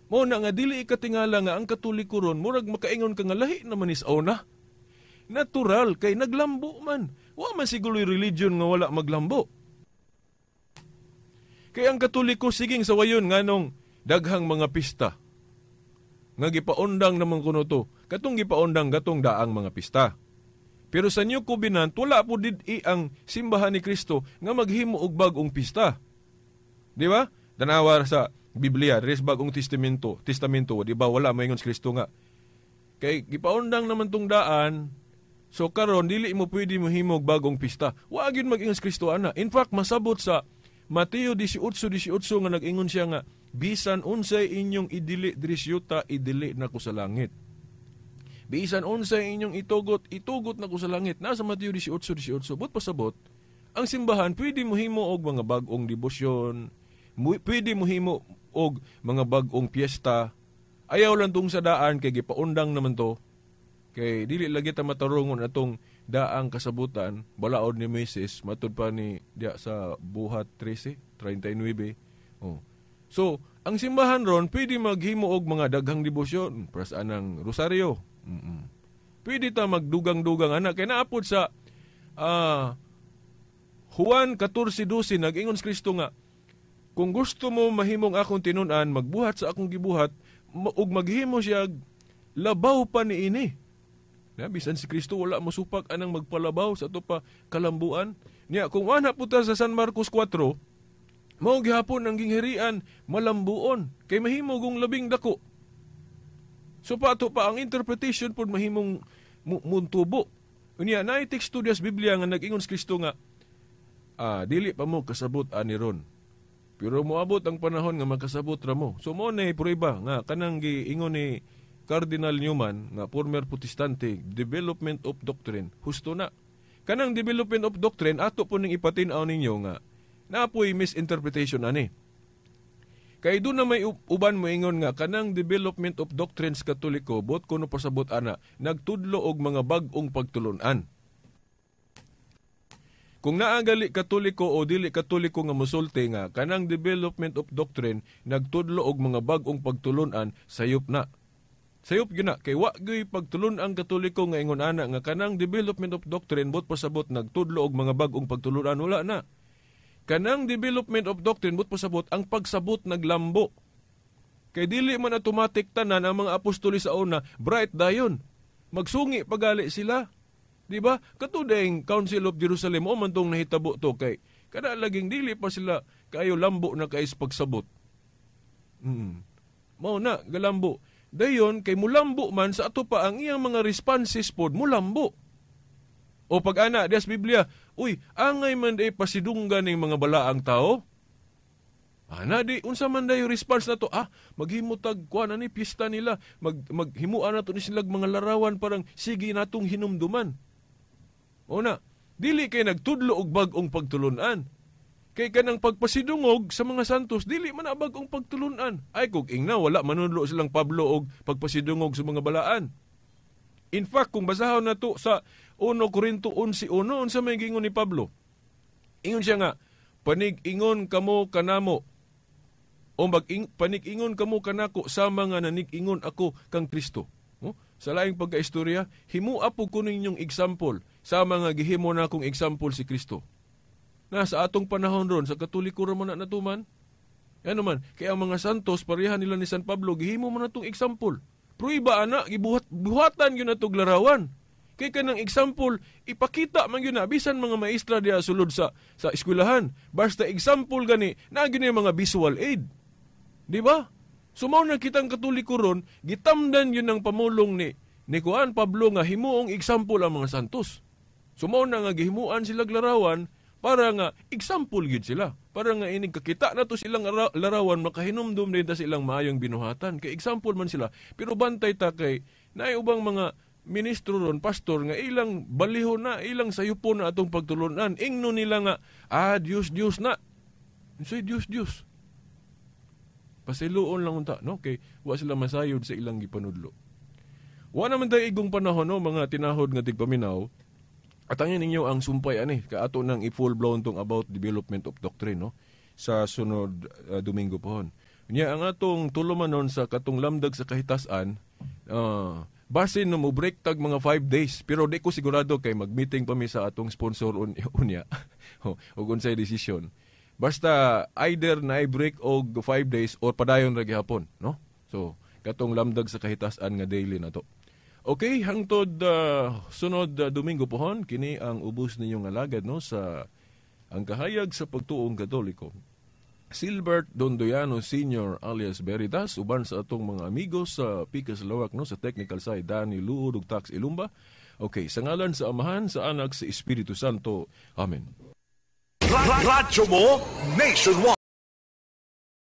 Mao na nga dili ikatingala nga ang Katoliko ron murag makaingon ka nga lahi naman is na. Natural kay naglambo man. Wa man siguro religion nga wala maglambo. Kay ang Katoliko siging sawayon nganong daghang mga pista. Nga gipaundang naman kuno to. Katong gipaundang gatong daang mga pista. Pero sa New Covenant, wala po did-i ang simbahan ni Kristo nga maghimo og bag-ong pista. Di ba? Tanawa sa Biblia, res bagong testamento, di ba wala maingon si Kristo nga. Kay gipaundang naman tong daan, so karon dili mo pwede mohimo og bagong pista. Wa gyud mag-ingon si Kristo ana. In fact, masabot sa Mateo 18:18 nga nag-ingon siya nga bisan unsay inyong idili diri sa yuta, idili nako sa langit. Bisan unsay inyong itugot, itugot nako sa langit. Nasa Mateo 18:18. But pasabot, ang simbahan pwede mohimo og mga bag-ong debosyon, pwede mohimo og mga bag-ong piyesta. Ayaw lang tong sa daan kay gipaundang naman to. Kay dili lagi ta matarungon atong daang kasabutan balaod ni Moises matud pa ni diya sa Buhat 13:39. Oh. So, ang simbahan ron pwede maghimo og mga daghang debosyon, para sa anang rosaryo. Mm-mm. Pwede ta magdugang-dugang ana kay naapod sa Juan 14:12 nag-ingon si Kristo nga kung gusto mo mahimong akong tinun-an, magbuhat sa akong gibuhat ug maghimo siya labaw pa niini. Na bisan si Kristo wala mosupak anang magpalabaw sa ato pa kalambuan. Niya kung ana po ta sa San Marcos 4, mao gihapon ang gingharian malambuon kay mahimo gung labing dako. So pato pa ang interpretation pod mahimong muntubo. Unya naay teksto dias Biblia nga nag-ingon si Kristo nga dili pa mo kasabot ani ron. Pero moabot ang panahon nga makasabot ra mo. So mo na prueba nga kanang giingon ni Cardinal Newman nga former Protestante, development of doctrine, husto na. Kanang development of doctrine ato po ning ipatin-aw ninyo nga naapoy misinterpretation ani. Kay doon na may uban moingon nga kanang development of doctrines Katoliko bot kuno pasabot ana nagtudlo og mga bag-ong pagtulun-an. Kung naagali Katoliko o dili Katoliko nga mosulti nga kanang development of doctrine nagtudlo og mga bag-ong pagtulunan, sayop na. Sayop gyud na kay wa gyud pagtulun-ang Katoliko nga ingon ana nga kanang development of doctrine but pasabot nagtudlo og mga bag-ong pagtulunan, wala na. Kanang development of doctrine but pasabot ang pagsabot naglambo. Kay dili man automatic tanan ang mga apostoli sa una bright dayon. Magsungi pagali sila. Di ba? Katudeng Council of Jerusalem o man tong nahitabo to kay kada laging dili pa sila kayo lambo na kay pagsabot. Mao na galambo. Dayon kay mulambo man sa ato pa ang iyang mga responses pod mulambo. O pag ana dias Biblia, uy, angay man day pasidunggan ning mga balaang tao. Ana di unsa man dayo response na to? Ah, maghimo tag kuan ani piyesta nila, maghimuan na to ni sila mga larawan parang sige natong hinumduman. O na, dili kay nagtudlo og bag-ong pagtulunan. Kay kanang pagpasidungog sa mga santos, dili man na bag-ong pagtulunan. Ay kog ingna wala manudlo silang Pablo og pagpasidungog sa mga balaan. In fact, kung basahon na to sa 1 Corinto 11:1, unsa may giingon ni Pablo? Ingon siya nga, panig-ingon kamo kanamo o panig-ingon kamo kanako sa mga nanig-ingon ako kang Kristo. Oh, sa laing pagkaistorya, himua po ko ninyong example sa mga gihimo na akong example si Kristo. Na sa atong panahon ron, sa Katoliko ra man na natuman. Ano man, kaya ang mga santos, pareha nila ni San Pablo, gihimo man natong example. Pruiba ana, gibuhatan yun natong larawan. Kay kanang example, ipakita man yun na, bisan mga maestra diya sulod sa eskwelahan. Basta example gani, na gyud yung mga visual aid. Di ba? So mao na kitang Katoliko ron, gitamdan yun ang pamulong ni Juan Pablo nga himuong example ang mga santos. So mao na nga gihimuan sila larawan para nga example gyud sila. Para nga inig kakita na to silang larawan, makahinumdum din ta silang maayong binuhatan. Kay example man sila. Pero bantay ta kay naay ubang mga ministro ron, pastor, nga ilang baliho na, ilang sayupon na atong pagtulunan. Ingno nila nga, ah, Diyos, Diyos na. Unsay Diyos, Diyos? Pasiluon lang unta, no? Kay wa sila masayod sa ilang gipanudlo. Wa naman tayo igong panahon, no, mga tinahod nga tigpaminaw. Atangin ninyo ang sumpay ani kaato nang i-full blown tong about development of doctrine, no, sa sunod Domingo pohon. Nya ang atong tulumanon sa katong lamdag sa kahitasan, basin no mo break tag mga 5 days, pero di ko sigurado kay mag-meeting pa mi sa atong sponsor unya og unsay desisyon. Basta either na break og 5 days or padayon ra gihapon, no? So katong lamdag sa kahitasan nga daily na to. Okay, hangtod sunod Domingo pohon, kini ang ubos ninyong alagad, no, sa ang kahayag sa pagtuong Katoliko. Silbert Dondoyano Sr. alias Veritas, uban sa atong mga amigos sa Pikas Lawak, no, sa technical side, Danny Luod ug Tax Ilumba. Okay, sa ngalan sa Amahan, sa Anak, sa Espiritu Santo. Amen. Radyo mo nationwide.